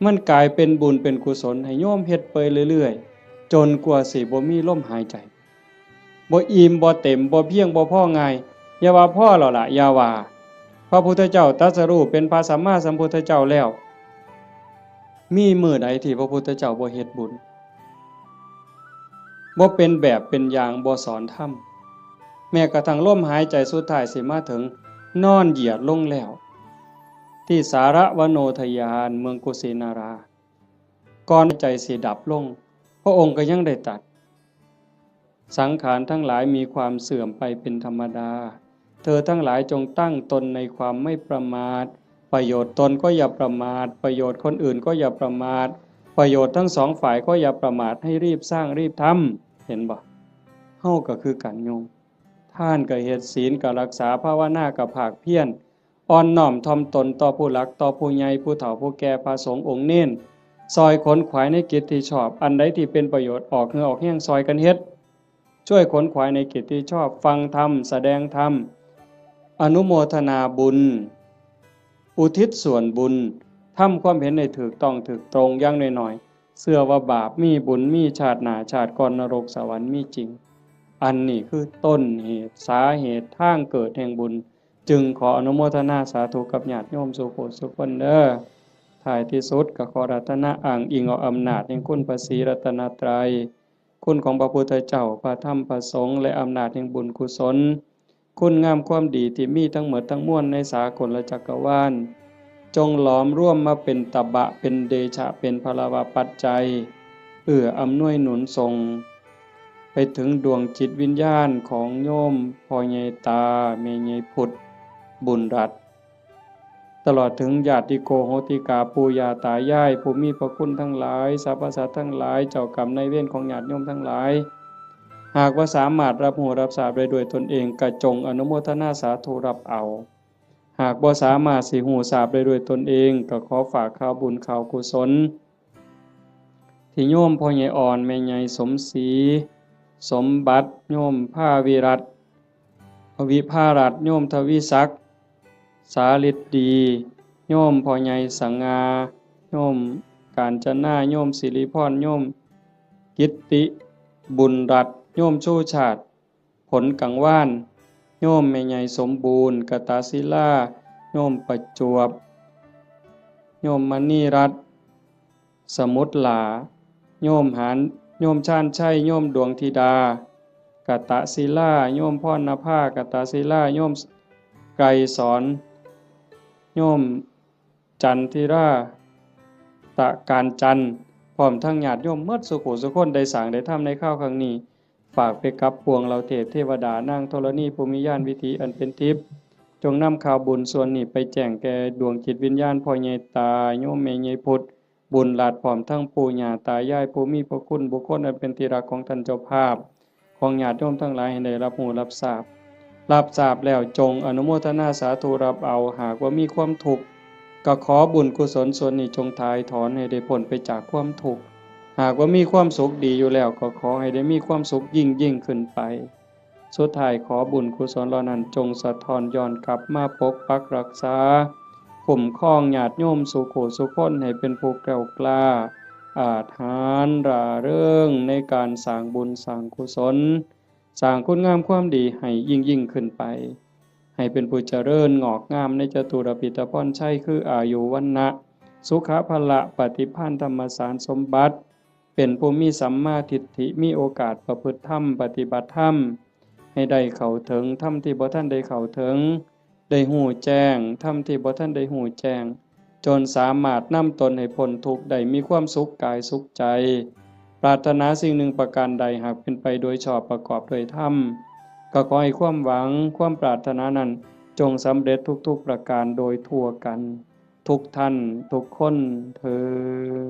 มันกลายเป็นบุญเป็นกุศลให้โยมเฮ็ดไปเรื่อยๆ จนกว่าสิบ่มีลมหายใจ บ่อิ่มบ่เต็ม บ่เพียงบ่พอง่าย อย่าว่าพอแล้วล่ะ อย่าว่า พระพุทธเจ้าตรัสรู้เป็นพระสัมมาสัมพุทธเจ้าแล้ว มีมื้อใดที่พระพุทธเจ้าบ่เฮ็ดบุญ บ่เป็นแบบเป็นอย่าง บ่สอนธรรม แม้กระทั่งลมหายใจสุดท้ายสิมาถึง นอนเหยียดลงแล้ว ที่สารวโนทยาน เมืองกุสินารา ก่อนใจสิดับลง พระองค์ก็ยังได้ตรัส สังขารทั้งหลายมีความเสื่อมไปเป็นธรรมดา เธอทั้งหลายจงตั้งตนในความไม่ประมาท ประโยชน์ตนก็อย่าประมาท ประโยชน์คนอื่นก็อย่าประมาท ประโยชน์ทั้งสองฝ่ายก็อย่าประมาท ให้รีบสร้างรีบทำ เห็นบ่ เฮาก็คือกันโยม ทานก็เฮ็ด ศีลก็รักษา ภาวนาก็ภาคเพียร อ่อนน้อมถ่อมตนต่อผู้หลัก ต่อผู้ใหญ่ ผู้เฒ่า ผู้แก่ พระสงฆ์องค์เณร ซอยขนขวายในกิจที่ชอบ อันใดที่เป็นประโยชน์ ออกเหงื่อออกแฮงซอยกันเฮ็ด ช่วยขนขวายในกิจที่ชอบ ฟังธรรม แสดงธรรม อนุโมทนาบุญ อุทิศส่วนบุญ ทำความเห็นให้ถูกต้องถูกตรง อย่างน้อยๆ เชื่อว่าบาปมี บุญมี ชาติหน้าชาติก่อน นรกสวรรค์มีจริง อันนี้คือต้นเหตุ สาเหตุ ทางเกิดแห่งบุญ จึงขออนุโมทนาสาธุกับญาติโยมสู่ผู้สู่คนเด้อ ท้ายที่สุดก็ขออาราธนาอ้างอิงเอาอำนาจแห่งคุณพระศรีรัตนตรัย คุณของพระพุทธเจ้า พระธรรม พระสงฆ์ และอำนาจแห่งบุญกุศล คุณงามความดีที่มีทั้งหมดทั้งมวลในสากลจักรวาล จงหลอมรวมมาเป็นตบะ เป็นเดชะ เป็นพลวปัจจัย เอื้ออำนวยหนุนส่ง ไปถึงดวงจิตวิญญาณของโยมพ่อใหญ่ตา แม่ใหญ่พุทธ บุญรัตน์ ตลอดถึงญาติโกโหติกา ปู่ย่าตายาย ผู้มีพระคุณทั้งหลาย สรรพสัตว์ทั้งหลาย เจ้ากรรมนายเวรของญาติโยมทั้งหลาย หากว่าสามารถรับรู้รับทราบได้ด้วยตนเอง ก็จงอนุโมทนาสาธุรับเอา หากบ่สามารถสิรู้ทราบได้ด้วยตนเอง ก็ขอฝากข่าวบุญข่าวกุศล ที่โยมพ่อใหญ่อ่อน แม่ใหญ่สมศรี สมบัติ โยมภาวิรัตน์ วิภารัตน์ โยมทวีศักดิ์ สาฤทธิ์ดี โยมพ่อใหญ่สง่า โยมกาญจนา โยมสิริพร โยมกิตติ บุญรัตน์ โยมชูชาติ ผลกังวาน โยมแม่ใหญ่สมบูรณ์ กตศิลา โยมประจวบ โยมมณีรัตน์ สมุทรหลา โยมหาน โยมชาญชัย โยมดวงธิดา กตศิลา โยมพรณภา กตศิลา โยมไกรสอน โยมจันทิรา ตะการจันทร์ พร้อมทั้งญาติโยมหมดสู่ผู้สู่คน ได้สร้างได้ทำในคราวครั้งนี้ ฝากไปกับปวงเหล่าเทพเทวดา นางธรณี ผู้มีญาณวิถีอันเป็นทิพย์ จงนำข่าวบุญส่วนนี้ไปแจ้งแก่ดวงจิตวิญญาณพ่อใหญ่ตา โยมแม่ใหญ่พุทธ บุญรัตน์ พร้อมทั้งปู่ย่าตายาย ผู้มีพระคุณ บุคคลอันเป็นที่รักของท่านเจ้าภาพ ของญาติโยมทั้งหลายให้ได้รับรู้รับทราบ รับทราบแล้วจงอนุโมทนาสาธุรับเอา หากว่ามีความทุกข์ ก็ขอบุญกุศลส่วนนี้จงถ่ายถอนให้ได้พ้นไปจากความทุกข์ หากว่ามีความสุขดีอยู่แล้ว ก็ขอให้ได้มีความสุขยิ่งยิ่งขึ้นไป สุดท้ายขอบุญกุศลเหล่านั้นจงสะท้อนย้อนกลับมาปกปักรักษา คุ้มครองญาติโยมสู่ผู้สู่คนให้เป็นผู้แกล้วกล้า อาจหาญร่าเริงในการสร้างบุญสร้างกุศล สร้างคุณงามความดีให้ยิ่งยิ่งขึ้นไป ให้เป็นผู้เจริญงอกงามในจตุรพิธพรชัย คืออายุ วรรณะ สุขะ พละ ปฏิภาณ ธรรมสารสมบัติ เป็นผู้มีสัมมาทิฏฐิ มีโอกาสประพฤติธรรม ปฏิบัติธรรม ให้ได้เข้าถึงธรรมที่บ่ทันได้เข้าถึง ได้ฮู้แจ้งธรรมที่บ่ทันได้ฮู้แจ้ง จนสามารถนำตนให้พ้นทุกข์ได้ มีความสุขกายสุขใจ ปรารถนาสิ่งหนึ่งประการใด หากเป็นไปโดยชอบประกอบด้วยธรรม ก็ขอให้ความหวังความปรารถนานั้นจงสำเร็จทุกๆประการโดยทั่วกัน ทุกท่านทุกคนเทอญ